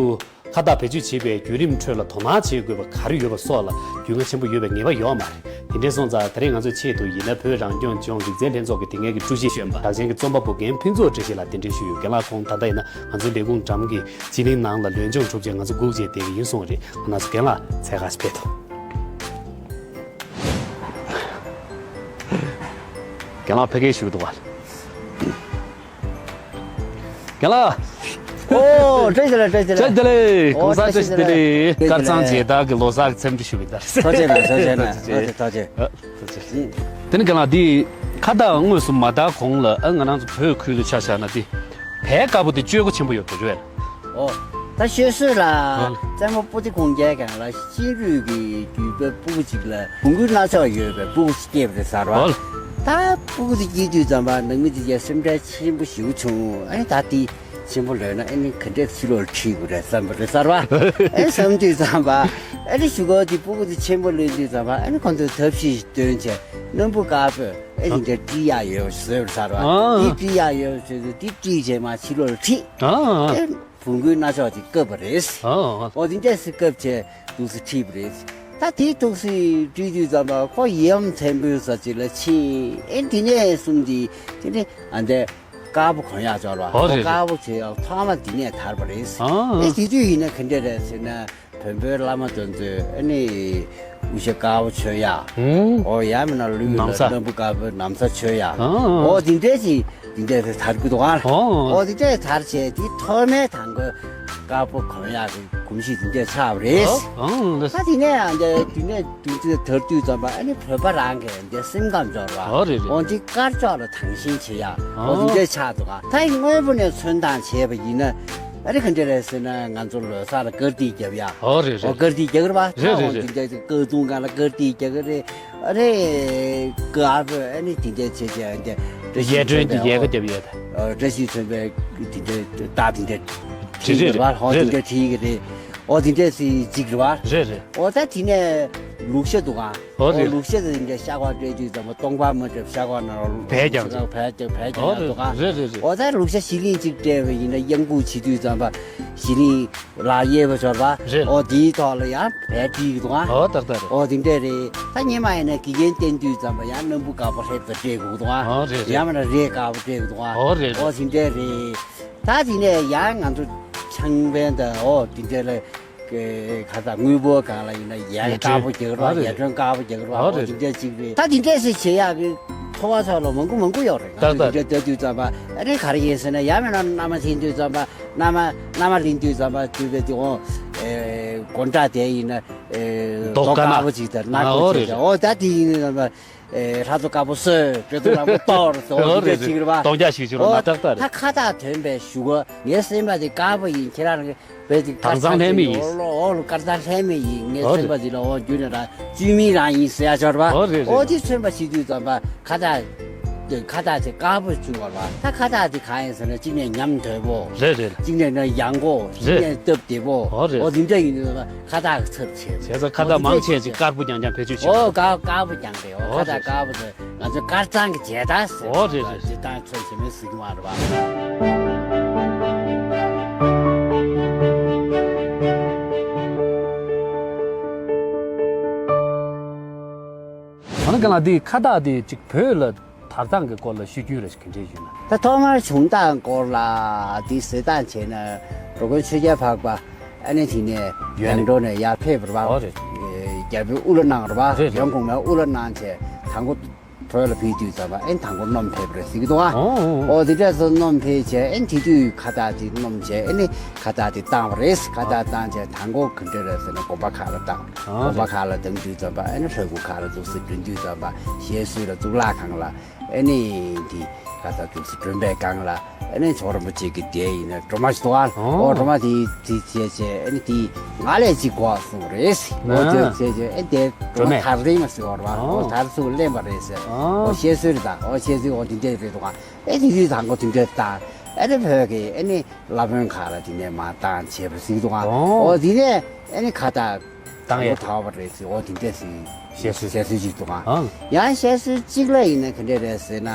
ཁ་བཏགས་བེད་སྤྱོད་བྱེད་པའི་བརྒྱུད་རིམ་ཁྲོད་ལ་དོ་སྣང་བྱེད་དགོས་པ་ག་རེ་ཡོད་པ་སོགས་ལ་རྒྱུས་མངའ་ཆེན་པོ་ཡོད་པའི་ངེས་པ་ཡོད་མ་རེད། དེ་འདྲ་སོང་ཙང་ད་རེས་ང་ཚོའི་ཆེད་དུ་ཡིན་ན་བོད་རང་སྐྱོང་ལྗོངས་རིག་རྩལ་ལྷན་ཚོགས་ཀྱི་དེ་སྔའི་གི་ཀྲུའུ་ཞི་གཞོན་པ་གྲགས་ཅན་གྱི་རྩོམ་པ་པོ་རྒན་ཕུན་ཚོགས་བཀྲ་ཤིས་ལགས་གདན་འདྲེན་ཞུས་ཡོད། རྒན་ལགས་ཁོང་ད་ལྟ་ཡིན་ན་ང་ཚོའི་ལས་ཁུངས་འགྲམ་གྱི་སྤྱི་གླིང་ནང་ལ་ལུས་སྦྱོང་གྲུབ་རྗེས་ང་ཚོ་སྒུག་བྱས་བསྡད་ཀྱི་ཡིན་གསུངས་པ་རེད། ང་རང་ཚོ་རྒན་ལགས་འཚོལ་ག་ཞིག་ཕེབས་དང་། རྒན་ལགས་ཕ་གིར་བཞུགས་འདུག་ག་རྒན་ལགས། ཨོ། བཀྲ་ཤིས་བདེ་ལེགས། བཀྲ་ཤིས་བདེ་ལེགས། བཀྲ་ཤིས་བདེ་ལེགས། ཨོ། གོང་ས་བཀྲ་ཤིས་བདེ་ལེགས། བཀྲ་ཤིས་བདེ་ལེགས། དཀར་གཙང་མཇལ་དར་གྱི་ལོ་གསར་གྱི་འཚམས་འདྲི་ཞུ་བ་ཡིན་ད། ཐུགས་རྗེ་གནང་། ཐུགས་རྗེ་གནང་། ཐུགས་རྗེ་ཆེ། ཐུགས་རྗེ་ཆེ། ཨ། ཐུགས་རྗེ་ཆེ། དེ་ནི་རྒན་ལགས་འདི་ཁ་བཏགས་དངོས་སུ་མ་དར་གོང་ལ་ཨ་ང་རང་ཚོ་བོད་ཁུལ་དུ་ཆ་བཞག་ན་འདི་བལ་དཀར་པོ་འདི་སྤྱོད་སྒོ་ཆེན་པོ་ཡོད་འགྲོ་རེད། ཨོ། ད་ཤོད་སྲོལ་ལ་ཨ་བཙན་པོ་པོ་ཏི་གུང་རྒྱལ་སྒང་ལ་སྤྱི་འགྲོས་ཀྱི་རྒྱུད་པ་སྤུ་གུ་གཅིག་ལ་བོང་གུའི་སྣ་ཚོགས་ཡོད་པའི་སྤུ་གུ་གཅིག་སྐྱེས་པ་རེད་ཟེར་བ། ཨོ། ད་སྤུ་གུ་དེ་སྐྱེས་དུས་ཙམ་པ་ནང་མི་དེ་གའི་སེམས་ཁྲལ་ཆེན་པོ་ཞེ་པོ་བྱུང་། ཨ་ནི་ད་དེ་ཆེན་པོ་ལོན་ན་ཨ་ནི་ག་འདྲས་ཕྱི་ལོགས་ལ་ཁྲིད་དགོས་རེད་བསམ་པ་རེད་ཟེར་བ། ཨ་ནི་བསམ་དུས་ཙམ་པ་ཨ་ནི་གཞུག་གུ་དེ་སྤུ་གུ་དེ་ཆེན་པོ་ལོན་དུས་ཙམ་པ་ཨ་ནི་ཁོང་ཚོས་ཐབས་ཤེས་ཤིག་བཏོན་བྱས་སྣམ་བུ་དཀར་པོས་ཨ་ནི་དེ་འདྲ་དཀྲིས་ཡག་ཡོད་བཟོས་པ་རེད་ཟེར་བ། ཨ། དེ་དཀྲིས་ཡག་ཡོད་བཟོས་དུས་དེ་དཀྲིས་བྱས་མར་ཕྱི་ལོགས་ལ་ཁྲིད། ཨ། ཨ། བོང་གུའི་སྣ་ཚོགས་དེ་བཀབ་པ་རེད། ཨ། ཨོ་དེ་འདྲས་སེ་བཀབ་བྱས་འདུག་སེ་ཁྲིད་པ་རེད། ད་དེའི་ཐུགས་སྲས་སྤྲུལ་དུས་ཙམ་པ་ཁོ་ཡི་དམ་མཚན་པོའི་ས་ཅིག་ལ་ཕྱིན། ཨེ་འདི་ནས་གསུམ་འདི་དེ་ནི་ཨ་འདས་དཀར་པོ་གོན་ཡག་འབྱོར་བ། ཨོ་རེད་རེད། དཀར་པོ་བྱེད་ཡག་ཐོག་མ་འདི་ནས་དར་བ་རེད། ཨ་ཨེ་དེ་དུས་ཡིན་ན་ག་འདྲ་རེད་ཟེར་ན། བོན་པོའི་བླ་མ་དེ་ཚོས་ཨ་ནི་དབུ་ཞྭ་དཀར་པོ་མཆོད་ཡ། ཨུམ། ཨོ་ཡང་མིན་ན་ལུས་ལ་ན་བཟའ། སྣམ་བུ་དཀར་པོའི་ན་བཟའ་མཆོད་ཡ། ཨ་ཨ། ཨོ་དེ་འདྲས་ཀྱི་དེ་འདྲས་དེ་དར་གི་འདུག་ཨ། ཨོ་ཨོ་དེ་འདྲས་དར་བྱས་དེ་ཐོག་མའི་དང་པོའི་དཀར་པོ་གོན་ཡག་གི་གོམས་གཤིས་དེ་འདྲས་ཆགས་པ་རེད། ཨོ་ཨང་ལགས། ད་དེ་ནས་ཡང་དེ་དེ་ནས་དུས་ཚོད་དར་དུས་ཙམ་པ་ཨ་ནི་བོད་པ་རང་གི་དེ་སེམས་ཁམས་འབྱོར་བ། ཨོ་རེད་རེད། ཨོ་དེ་དཀར་ཕྱོགས་ལ་དྭངས་ཤིང་བྱེད་ཡག་ཨོ་དེ་འདྲས་ཆགས་འདུག་ཨ། ད་ཡིན་དངོས་པོ་ནས་ཚོན་མདངས་བྱས་པ་ཡིན་ན། ཨ་རེ་ག་འདྲ་རེད་ཟེར་ན་ང་ཚོ་ལོ་གསར་ལ་དཀར་ཐིག་རྒྱབ་ཡ། ཨོ་རེད་རེད། ཨོ་དཀར་ཐིག་རྒྱག་གི་རེད་པ། རེད་རེད་རེད། དེ་འདྲ་དཀར་གདུང་སྒང་ལ་དཀར་ཐིག་རྒྱག་གི་རེད། ཨ་རེ་དཀར་པོ་ཨ་ནི་དེ་འདྲ་བྱས་བྱས་ཨ་འདྲ་བཀྲ་ཤིས་ཡས་སྒྲོན་གྱི་ཡལ་ག་རྒྱབ་ཡས་དང་། ཨོ་བཀྲ་ཤིས་མཚོན་པའི་དེ་འདྲ་རྟགས་དེ་འདྲ་བྲིས་གི་རེད་པ། ཨོ་དེ་འདྲ་བྲིས་གི་རེད། ཨོ་དེ་འདྲ་སི་གཅིག་རེད་པ། རེད་རེད། ཨོ་ད་དེ་ནས་ལུག་ཤ་འདུག་ག་ཨོ་རེད། ལུག་ཤ་དེ་འདྲ་ཤ་ཁ་སྤྲད་དུས་ཙམ་པ་སྟོང་པ་མ་སྤྲད་ཤ་ཁ་ནང་བལ་རྒྱག་བལ་རྒྱག་བལ་རྒྱག་ཨོ་ཡ་རེད་འདུག་ག་རེད་རེད་རེད། ཨོ་ད་ལུག་ཤ་ཞི་ལིང་གཅིག་སྤྲད་པ་ཡིན་ན་གཡང་འགུག་བྱེད་དུས་ཙམ་པ་ཞི་ལིང་ལ་གཡས་པ་འབྱོར་པ། རེད། ཨོ་དེའི་ཐོག་ལ་ཡང་བལ་བྲིས་འདུག་ག་ཨོ་ཏག་ཏག་རེད། ཨོ་དེ་འདྲ་རེད། ད་སྔོན་མ་ཡིན་ན་དགེ་རྒན་བསྟེན་དུས་ཙམ་པ་ཡང་སྣམ་བུ་དཀར་པོ་ལྷེབ་ཏུ་སྤྲད་དགོས་འདུག་ག་ཨོ་རེད་རེད། ཡང་མིན་ན་རས་དཀར་པོ་སྤྲད་དགོས་འདུག་ག་ཨོ་རེད་རེད། ཨོ་དེ་འདྲ་རེད། ད་དེ་ནས་ཡང་ང་ཚོ་ཆང་བན་དང་ཨོ་དེ་འདྲ་ལ། ཁ་ས་དངུལ་ཕོར་སྒང་ལ་ཡིན་ན་ཡལ་ཡལ་དཀར་པོ་རྒྱག་རོགས། ཡལ་སྒྲོན་དཀར་པོ་རྒྱག་རོགས། ཨོ་རེད། འདི་འདྲ་ཅིག་རེད། ད་འདི་འདྲས་སེ་བྱེད་ཡག་གི་ཚོར་བ་ཚོར་ལ་མང་པོ་མང་པོ་ཡོད་རེད། ང་ཚོ་འདི་འདྲ་ལྟ་དུས་ཙམ་པ་ཨ་རེ་ག་རེ་ཡིན་ཟེར་ན་ཡང་མིན་ན་མནའ་མ་འཐེན་དུས་ཙམ་པ་མནའ་མ་མནའ་མ་ལེན་དུས་ཙམ་པ་དུས་པའི་དུས་འོང་སྒོ་འགྲམ་དེ་ཡིན་ན་མདོག་དཀར་ནག་པོ་ཅིག་དང་ནག་པོ་ཅིག་དང་ཨོ་ད་དེ་ཡིན་ན་ལྷ་གཙོ་དཀར་པོ་གསོལ། དྲེད་ཐུང་ལ་མོ་གཏོར་ཟེར་འོ་འདི་འདྲ་ཅིག་རེད་པ། གཏོང་རྒྱག་ཞིག་བྱེད་རོགས་ཨོ་ན་ཏག་ཏག་རེད། ད་ཁ་བཏགས་ཐོན་པའི་གཞུག་གུ་ངའི་སེམས་པ་དེ་དཀར་པོ་ཡིན། ཁྱེད་རང་བས་དེ་དཀར་དྭངས་གཙང་ལྷད་མེད་ཡིན། ཨོ་ལོ་ཨོ་ལོ་དཀར་གཙང་ལྷད་མེད་ཡིན། ངའི་ཨོ་སེམས་པ་རེད། དེ་ལ་འོ་རྒྱུ་ནས་རང་བཅོས་མིན་རང་ཡིན་ཟེར་ཡ་ཆོག་རེད་པ། ཨོ་རེད་ཨོ་རེད། དེ་མཚོན་པ་བྱེད་དུས་ཙམ་པ་ཁ་བཏགས་དེ་ཁ་བཏགས་དེ་དཀར་པོ་བྱུང་བ་རེད་པ། ད་ཁ་བཏགས་དེ་གང་ཡིན་ཟེར་ན་གཅིག་ནས་ཉམས་དོད་པོ། རེད་རེད། གཅིག་ནས་ན་ཡང་གོ་གཅིག་རེད། ནས་སྟབས་བདེ་པོ། ཨོ་རེད། ཨོ་དེ་འདྲ་ཡིན་དུས་ཙམ་པ་ཁ་བཏགས་ཚབ་བྱེད། བྱས་ཙང་ཁ་བཏགས་མང་ཆེ་ཅིག་དཀར་པོ་རྐྱང་རྐྱང་བེད་སྤྱོད་བྱེད། ཨོ་དཀར་དཀར་པོ་རྐྱང་རེད། ཨོ་ཨོ་ཁ་བཏགས་རེད། དཀར་པོ་དེ། ང་ཚོ་དཀར་གཙང་གི་མཇལ་དར་ཟེར། ཨོ་རེད་རེད། འདི་དང་མཚོན་བྱེད་མིན་ཟེར་གྱི་མ་རེད་པ། ཨ་ནི་རྒན་ལགས་འདི་ཁ་བཏགས་འདི་ཅིག་བོད་ལ་དར་སྟངས་ཀྱི་སྐོར་ལ་ཤོད་རྒྱུ་རེ་ཞིག་ག་འདྲས་ཡོད་ན། ད་ཐོག་མར་བྱུང་སྟངས་སྐོར་ལ་འདི་ཟེར་སྟངས་བྱས་ན་འགྲོ་མགོན་ཆོས་རྒྱལ་འཕགས་པ། ཨ་ནི་དེ་ནས་ཡོན་ཡང་འགྲོ་ནས་ཡར་ཕེབས་པ་རེད་པ། ཨོ་རེད། རྒྱལ་པོའི་དབུ་བླ་གནང་རེད་པ། རེད་རེད། ཡོན་གོང་མའི་དབུ་བླ་གནང་བྱས་དང་པོ་བོད་ལ་ཕེབས་དུས་ཙམ་པ་ཨེ་དང་པོ་སྣོམ་ཕེབས་པ་རེད་ཟེར་གྱི་འདུག་ཨ། ཨོ་ཨོ་ཨོ། ཨོ་དེ་འདྲས་སུ་སྣོམ་ཕེབས་བྱས་ཨེ་དེ་དུས་ཁ་བཏགས་དེ་སྣོམ་བྱས་ཨེ་ནི་ཁ་བཏགས་དེ་བཏང་བ་རེད། ཁ་བཏགས་བཏང་བྱས་དང་པོ་ག་འདྲས་རེད་ཟེར་ན་དགོན་པ་ཁག་ལ་བཏང་། ཨོ་དགོན་པ་རེད། ཁག་ལ་བཏང་དུས་ཙམ་པ་ཨེ་ནི་ལྷ་སྐུ་ཁག་ལ་འདུག་སེ་སྒྲོན་དུས་ཙམ་པ་ཞལ་གསོལ་ལ་གཙུག་ལག་ཁང་ལ། ཨ་ནི་འདི་ཁ་བཏགས་འདུག་སེ་སྒྲོན་པའི་སྒང་ལ་ཨ་ནི་ཇོ་བོ་རིན་པོ་ཆེ་གི་སྡེ་ཡིན་ན་སྒྲོལ་མ་ཞིག་འདུག་ཨ། ཨོ། ཨོ་སྒྲོལ་མ་དེ་དེ་བྱས་བྱས་ཨ་ནི་དེ་ང་ལས་ཅིག་གོ་གསུངས་རེད། ཨོ་ཨ། དེ་བྱས་བྱས་ཨ་དེ་སྒྲོལ་མ་སྒྲོལ་མ། དར་ལྡན་མ་ཟེར་བ་རེད་པ། ཨོ་ཨོ། དར་ཚུགས་གླེན་པ་རེད་ཟེར། ཨོ་ཨོ་བཤད་སྲོལ་རེད་ད། ཨོ་བཤད་སྲོལ་ཨོ་དེ་འདྲས་རེད་འདུག་ཨ། ཨ་དེ་དུས་དང་པོ་དེ་འདྲས་བཏང་ཨ་ནི་བོད་ཀྱི་ཨ་ནི་བླ་དཔོན་ཁག་ལ་དེ་ནས་མར་བཏང་བྱས་པ་ཟེར་འདུག་ཨ། ཨོ་ཨོ་དེ་ནས་ཨ་ནི་ཁ་བཏགས། བཏང་ཡས། དང་པོ་དར་བ་རེད་ཟེར། འོ་དེ་འདྲས་ཟེར། བཤད་སྲོལ། བཤད་སྲོལ་ཅིག་འདུག་ཨང་། ཡང་བཤད་སྲོལ་གཅིག་ལ་ཡིན་ན་ག་འདྲས་རེད་ཟེར་ན།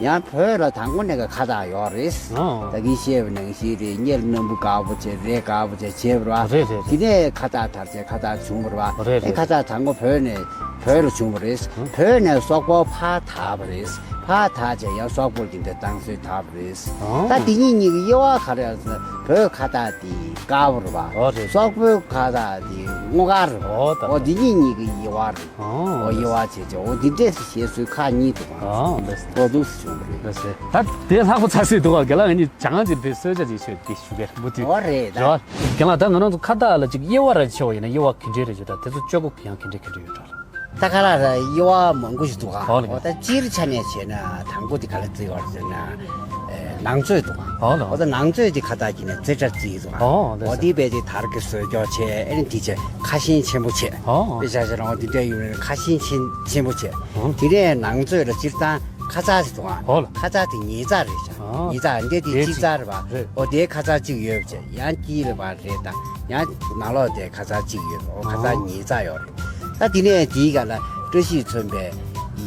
ཡང་བོད་ལ་དང་པོ་ནས་ཀྱི་ཁ་བཏགས་ཡོད་རེད། ཨང་། ད་གིན་བཤད་པ་ནང་བཞིན་རེད། སྔོན་ལ་སྣམ་བུ་དཀར་པོ་བྱས་རས་དཀར་པོ་བྱས་བྱས་པ་རེད་པ། རེད་རེད་རེད། དེ་ནས་ཁ་བཏགས་དར་བྱས་ཁ་བཏགས་བྱུང་བ་རེད་པ། རེད་རེད། ཨེ་ཁ་བཏགས་དང་པོ་བོད་ནས་བོད་ལ་བྱུང་བ་རེད། ཨང་། བོད་ནས་སོག་པོ་ཕར་དར་བ་རེད། ཕར་དར་བྱས་ཡང་སོག་པོ་ལ་དེ་འདྲ་བཏང་སྲོལ་དར་བ་རེད། ཨང་། ད་དེ་གཉིས་གཉིས་ཀྱི་དབྱེ་བ་ག་རེ་ཡོད་ཟེར་ན་བོད་ཁ་བཏགས་དེ་དཀར་པོ་རེད་པ། ཨོ་རེད། སོག་པོའི་ཁ་བཏགས་དེ་སྔོ་དཀར་རེད་པ། ཨོ་ད་ཨོ་དེ་གཉིས་གཉིས་ཀྱི་དབྱེ་བ་རེད། ཨོ་ཨོ་དབྱེ་བ་བྱས་བྱས་ཨོ་འདི་འདྲས་སུ་བཤད་སྲོལ་ཁག་གཉིས་འདུག་ག་ཨོ་འདྲས་སུ་ཨོ་འདུག་སུ་བྱུང་བ་རེད། འདྲས་སུ་ད་དེ་ལྷག་པོ་ཚ་སྲིད་འདུག་ག་རྒན་ལགས། ངེད་གཉིས་བྱང་ང་ཅིག་དེ་གསོལ་ཇ་ཅིག་མཆོད་དེ་ཞུ་གི་མུ་མཐུད། ཨོ་རེད་ད། རེད་པ། རྒན་ལགས་ད་ང་རང་ཚོ་ཁ་བཏགས་ལ་ཅིག་དབྱེ་བ་ར་ཕྱེ་བ་ཡིན་ན་དབྱེ་བ་ག་འདྲས་རེད་ཅེ་ད་དེ་ཚོ་སྤྱོད་གོ་གི་ཡང་ག་འདྲས་ག་འདྲས་ཡོད་འགྲོ། ད་ཁ་ལག་ལ་དབྱེ་བ་མང་པོ་ཞིག་འདུག་ག་ཨོ་ལ་ཨོ་ད་སྤྱིར་ཆ་ནས་བྱས་ན་དང་པོ་དེ་ག་ལ་བརྩི་བར་ཟེར་ན། ཨེ་ནང་རྩོད་འདུག་ག་ཨོ་ལ་ཨོ་ད་ནང་རྩོད་དེ་ཁ་བཏགས་ཀྱི་ནས་རྩེ་སྒྲ་བརྩི་འདུག་ག་ཨོ་ལ་ཨོ་དེ་བས་དེ་དར་གྱི་བཟོས་ཀྱོག་བྱས་ཨེ་ནི་དེ་བྱས་ཁ་ཞེང་ཆེན་པོ་བྱས། ཨོ་དཔེ་ཆ་བཞག་ན་ཨོ་དེ་འདྲ་ཡོད་རེད། ཁ་ཞེང་ཆེན་ཆེན་པོ་བྱས། ཨོ་དེ་ནས་ནང་རྩོད་ལ་སྤྱིར་བཏང་ཁ་ཚ་ཟེར་འདུག་ག་ཨོ་ལ་ཁ་ཚ་དེ་ཉིས་ཚ་རེད་ཤག་ཨོ་ཉིས་ཚ་འདི་དེ་གཅིག་ཚ་རེད་པ། རེད། ཨོ་དེ་ཁ་ཚ་གཅིག་ཡོད་བྱས་ཡང་དཀྱིལ་ལ་བ་རེད་ད། ཡང་ནང་ལོགས་དེ་ཁ་ཚ་གཅིག་ཡོད། ཨོ་ཁ་ཚ་ཨོ་ཉིས་ཚ་ཡོད་རེད། ད་དེ་ནས་དེའི་སྒང་ལ་བཀྲ་ཤིས་མཚོན་པའི་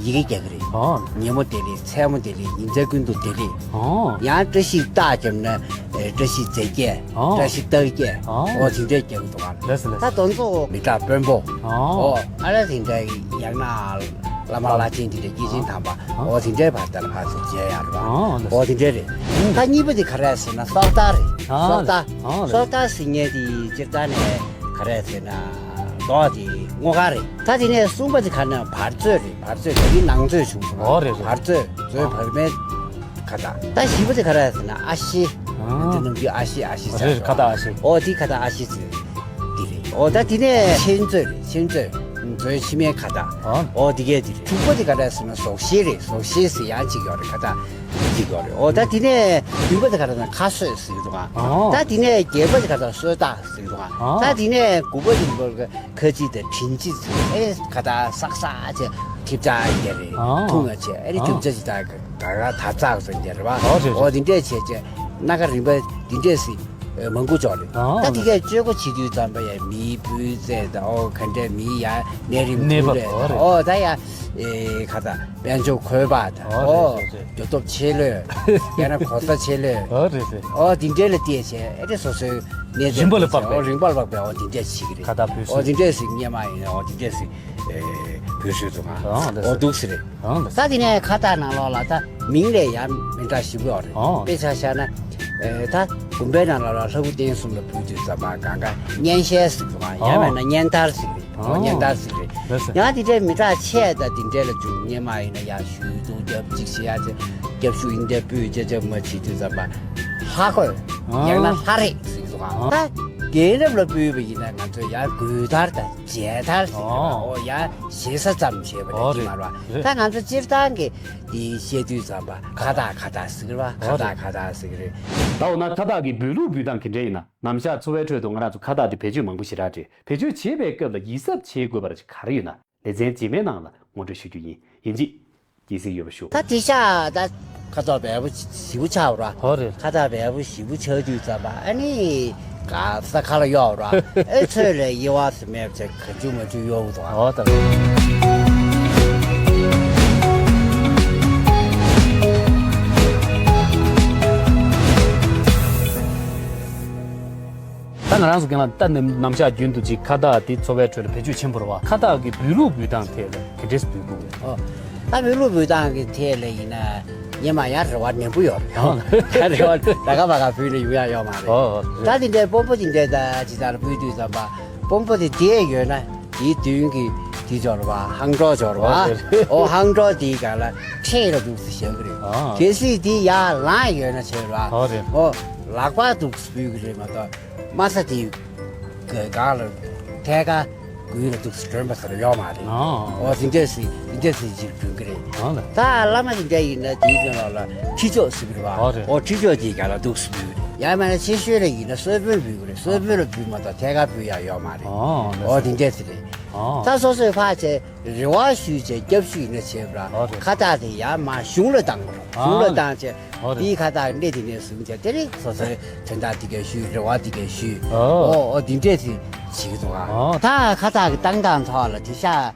ཡི་གེ་རྒྱག་གི་རེད། ཨོ། ཉིན་མོ་བདེ་ལེགས། མཚན་མོ་བདེ་ལེགས། ཉིན་མཚན་ཀུན་ཏུ་བདེ་ལེགས། ཨོ། ཡང་བཀྲ་ཤིས་རྟགས་བརྒྱབ་ན་ཨེ་བཀྲ་ཤིས་རྫས་བརྒྱད། ཨོ། བཀྲ་ཤིས་རྟགས་བརྒྱད། ཨོ། འོ་དེ་འདྲས་རྒྱག་གི་འདུག་ཨ། ལགས་སོ་ལགས་སོ། ད་དེ་ཚོ་མི་དྲག་དཔོན་པོ། ཨོ། ཨོ་ཨ་ལ་དེ་འདྲས་ཡང་ན་བླ་མ་བླ་ཆེན་དེ་འདྲས་སྐྱེས་ཆེན་དམ་པ། ཨོ་དེ་འདྲས་བར་དུ་ལ་ཕར་ཚུར་མཇལ་ཡག་རེད་པ། ཨོ་ལགས་སོ། འོ་དེ་འདྲས་རེད། ད་གཉིས་པ་དེ་ག་རེ་ཟེར་ན་སྲོག་རྟགས་རེད། ཨ་སྲོག་རྟགས། ཨོ་ལགས། སྲོག་རྟགས་ཟེར་མཁན་དེ་སྤྱིར་བཏང་ནས་ག་རེ་ཟེར་ན་ལོ་དེ་སྔོ་དཀར་རེད། ད་དེ་ནས་གསུམ་པ་དེ་ག་ན་བར་གཙོད་རེད། བར་གཙོད་དེ་ནི་ནང་གཙོད་བྱུང་སོང་། ཨོ་རེད་རེད། བར་གཙོད་གཙོད་བར་མའི་ཁ་བཏགས། ད་བཞི་པ་དེ་ག་རེ་ཟེར་ན་ཨ་ཤེ། ཨ། དེ་ནམ་རྒྱུན་ཨ་ཤེ་ཨ་ཤེ་ཟེར། རེད་རེད། ཁ་བཏགས་ཨ་ཤེ། ཨོ་དེ་ཁ་བཏགས་ཨ་ཤེ་ཟེར་དེ་རེད། ཨོ་ད་དེ་ནས་མཆན་གཙོད་རེད། མཆན་གཙོད་གཙོད་ཕྱི་མའི་ཁ་བཏགས། ཨ། ཨོ་དེ་གས་དེ་རེད། དྲུག་པ་དེ་ག་རེ་ཟེར་ན་ཟོག་ཤེ་རེད། ཟོག་ཤེ་ཟེར་ཡང་གཅིག་ཡོད་རེད། ཁ་བཏགས་གཅིག་ཡོད་རེད། ཨོ་ད་དེ་ནས་བདུན་པ་དེ་ག་རེ་ཟེར་ན་ཁ་གསོད་ཟེར་གྱི་འདུག་ཨ། ཨ། ད་དེ་ནས་བརྒྱད་པ་དེ་ག་རེ་ཟེར་ན་གསོད་རྟགས་ཟེར་གྱི་འདུག་ཨ། ཨ། ད་དེ་ནས་དགུ་པ་དེ་འདི་ཁ་ཅིག་དང་དྲིན་ཅིག་ཟེར། ཨེ་ཁ་བཏགས་སག་སག་ཅེ་ཐིབས་ཙག་རྒྱ་རེད། ཨ། ཐུང་ང་ཆེ་ཨེ་རེ་ཨ་ཐིབས་ཙག་ཅིག་ད་ག་ག་ད་ཙག་ཙག་རྒྱ་རེད་བ། ཨ་རེད་རེད། འོ་དེ་འདྲས་བྱས་ཅེ་སྣ་ཁ་རིམ་པ་དེ་འདྲས་སི་མང་པོ་ཅོག་རེད། ཨ་ད་དེ་གས་སྤྱོད་སྒོ་བྱེད་དུས་ཙམ་པ་ཡ་མིའི་སྤུས་ཚད་དང་ཨོ་ག་འདྲས་མིའི་ཡ་ནད་རིམས་ནད་པ་ཁུལ་རེད། ཨོ་རེད། ཨོ་ད་ཡ་ཨེ་ཁ་ད་དཔལ་འབྱོར་འཁོས་པ་དང་ཨོ་ཨོ་རེད་རེད་རེད། རྒྱུ་སྟོབས་ཆེ་ལོས་ཡང་ན་གོ་ས་ཆེ་ལོས་ཨོ་རེད་རེད། ཨོ་དེ་འདྲས་ལ་བལྟས་བྱས་ཨེ་རེ་སོ་སོའི་གནས་རིམ་པ་ལ་དཔག་པའི་ཨོ་རིམ་པ་ལ་དཔག་པའི་ཨོ་དེ་འདྲས་བྱེད་ཀྱི་རེད། ཁ་བཏགས་བོད་ཨོ་སྲོལ་དེ་འདྲས་སི་སྔོན་མ་ཡིན་ན་ཨོ་དེ་འདྲས་སི་ཨེ་བོད་སྲོལ་དུ་ང་ཨོ་ལགས་ཨོ་སོ་འདུག་སེ་རེད། ཨོ་ལགས་ད་སོ་དེ་ནས་ཁ་བཏགས་ནང་ལོགས་ལ་ད་མིང་ལས་ཡང་མི་འདྲ་ཞིག་ཡོད་རེད། ཨོ་དཔེ་ཆ་བཞག་ན་ཨེ་ད་དགོན་པའི་ནང་ལོགས་ལ་ལྷ་སྐུ་རྟེན་གསུམ་ལ་ཕུལ་དུས་ཙམ་པ་གང་ག་སྙན་ཤལ་ཟེར་གྱི་འདུག་ཨ། ཡང་མིན་ན་སྙན་དར་ཟེར་གྱི་རེད། ཨོ་སྙན་དར་ཟེར་གྱི་རེད། ལགས་སོ། ཡང་དེ་འདྲའི་མི་གྲངས་ཆེ་ད་དེ་འདྲའི་ལ་བྱུང་སྔོན་མ་ཡིན་ན་ཡང་ཞུ་གཏུག་རྒྱབ་གཅིག་བྱེད་ཡ་ཚེ་རྒྱབ་ཤུགས་ཡིན་འདྲ་སྤུས་བྱེད་ཅེས་མ་བྱེད་དུས་ཙམ་པ་ལྷ་གོས་ཨོ་ཡང་ན་ལྷ་རས་ཟེར་གྱི་འདུག་ཨ། ཨོ་ད་རྒན་རབས་ལ་སྤུས་པ་ཡིན་ན་ང་ཚོས་ཡང་གོས་དར་དང་མཇལ་དར་ཟེར་གྱི་རེད། ཨོ་ཨོ་ཡང་ཞེ་ས་ཙམ་བྱས་པ་ཨོ་རེད་ཀྱི་རེད་མ་རེད་བ། རེད། ད་ང་ཚོ་སྤྱིར་བཏང་གི་དེ་བཤད་དུས་ཙམ་པ་ཁ་བཏགས་ཁ་བཏགས་ཟེར་གྱི་རེད་བ། ཁ་ཨོ་བཏགས་རེད། ཁ་བཏགས་ཟེར་གྱི་རེད། ད་འོ་ན་ཁ་བཏགས་ཀྱི་འབོད་ལུགས་འབུལ་སྟངས་ག་འདྲ་ཡིན་ན། ནམ་ཞག་འཚོ་བའི་ཁྲོད་དུ་ང་རང་ཚོ་ཁ་བཏགས་དེ་བེད་སྤྱོད་མང་པོ་ཞེ་དྲག་རེད། བེད་སྤྱོད་བྱེད་པའི་སྐབས་ལ་ཡིད་གཟབ་བྱེད་དགོས་པ་ར་ཅིག་ག་རེ་ཡོད་ན་ལེ་ཚན་རྗེས་མའི་ནང་ལ་ངོ་སྤྲོད་ཞུ་རྒྱུ་ཡིན། ཡིན་གཅིག་དགྱེས་གཟིགས་ཡོད་པ་ཞུ། ད་དེ་ཤ་ད་ཁ་བཏགས་འབེལ་པོ་ཞེ་པོ་ཆགས་ར། ཧོ་རེད། ཁ་བཏགས་འབེལ་པོ་ཞེ་པོ་ཆགས་དུས་ཙམ་པ་ཨ་ནི་ག་ས་ཁ་ལ་གཡོག་ར། ཨེ་ཚོད་ལས་དབྱེ་བ་ཟེར་མེད་ཚེ་ག་ཅུ་མ་ཅུ་གཡོག་འདུག་ཨ། ཧོ་ད། ད་ང་རང་ཚོ་རྒན་ལགས་ད་ནམ་ནམ་ཞག་རྒྱུན་དུ་ཅིག་ཁ་བཏགས་འདི་འཚོ་བའི་ཁྲོད་ལ་བེད་སྤྱོད་ཆེན་པོ་རེད་བ། ཁ་བཏགས་ཀྱི་འབོད་ལུགས་འབུལ་སྟངས་ཐད་ལ་ག་འདྲས་འབུལ་དགོས་རེད། ཨོ། ད་འབོད་ལུགས་འབུལ་སྟངས་ཀྱི་ཐད་ལ་ཡིན་ན་སྔོན་མ་ཡང་རེ་བ་ནན་པོ་ཡོད་རེད། ཨོ། ད་རེ་བ་ད་ག་བ་ག་འབུལ་ནས་ཡོང་ཡ་ཡོད་མ་རེད། ཨོ་ཨོ་རེད། ད་དེ་འདྲའི་དཔོན་པོ་དེ་འདྲའི་ད་ཇི་ལྟར་འབུལ་དུས་ཙམ་པ་དཔོན་པོ་དེ་དེ་ཡོད་ན་དེའི་མདུན་གྱི་དེ་འབྱོར་བ་ཧང་ཀྲོག་འབྱོར་བ། ཨོ་རེད། ཨོ་ཧང་ཀྲོག་དེའི་སྒང་ལ་འཕྲེད་ལ་འདུག་སེ་བཞག་གི་རེད། ཨོ། གལ་སྲིད་དེ་ཡར་ལངས་ཡོད་ན་བྱས་ར། ཨོ་རེད། ཨོ་ལག་པ་འདུག་སེ་འབུལ་གི་རེད་མ་གཏོགས། དམའ་ས་དེའི་སྒང་ལ་ཐད་ཀར་མགུལ་ལ་འདུག་སེ་སྒྲོན་པ་ཟེར་ཡོད་མ་རེད། ཨོ། ཨོ་དེ་འདྲས་སེ་དེ་འདྲས་སེ་ཅིག་སྒྲོན་གི་རེད། ཨོ་ལགས། ད་བླ་མ་དེ་འདྲ་ཡིན་ན་དེའི་སྒང་ལ་ཁྲི་མཆོག་ཟེར་གི་རེད་བ། ཨོ་རེད། ཨོ་ཁྲི་མཆོག་དེའི་སྒང་ལ་འདུག་སེ་འབུལ་གི་རེད། ཡང་མིན་ན་ཆེ་ཤོས་ལ་ཡིན་ན་གསོལ་དཔོན་འབུལ་གི་རེད། གསོལ་དཔོན་ལ་འབུལ་མ་གཏོགས་ཐད་ཀར་འབུལ་ཡ་ཡོད་མ་རེད། ཨོ་ལགས། ཨོ་དེ་འདྲས་སེ་རེད། ཨོ། ད་སོ་སོས་ཕར་བྱས་རེ་བ་ཞུས་བྱས་སྐྱབས་ཞུ་ཡིན་ན་བྱས་པ་ཨོ་རེད། ཁ་བཏགས་དེ་ཡར་མར་གཞུང་ལ་བཏང་དགོས། གཞུང་ལ་ཨ་བཏང་བྱས་ཨོ་རེད། དེའི་ཁ་བཏགས་གནས་དེ་ནས་བཟུང་བྱས་དེ་རིང་སོ་སོའི་དོན་དག་དེ་གས་ཞུས། རེ་བ་དེ་གས་ཞུས། ཨོ། ཨོ་ཨོ་དེ་འདྲས་དེ་བྱེད་ཀྱི་འདུག་ཨ། ཨོ། ད་ཁ་བཏགས་ཀྱི་བཏང་སྟངས་ཐོག་ལ་དེ་ཤ་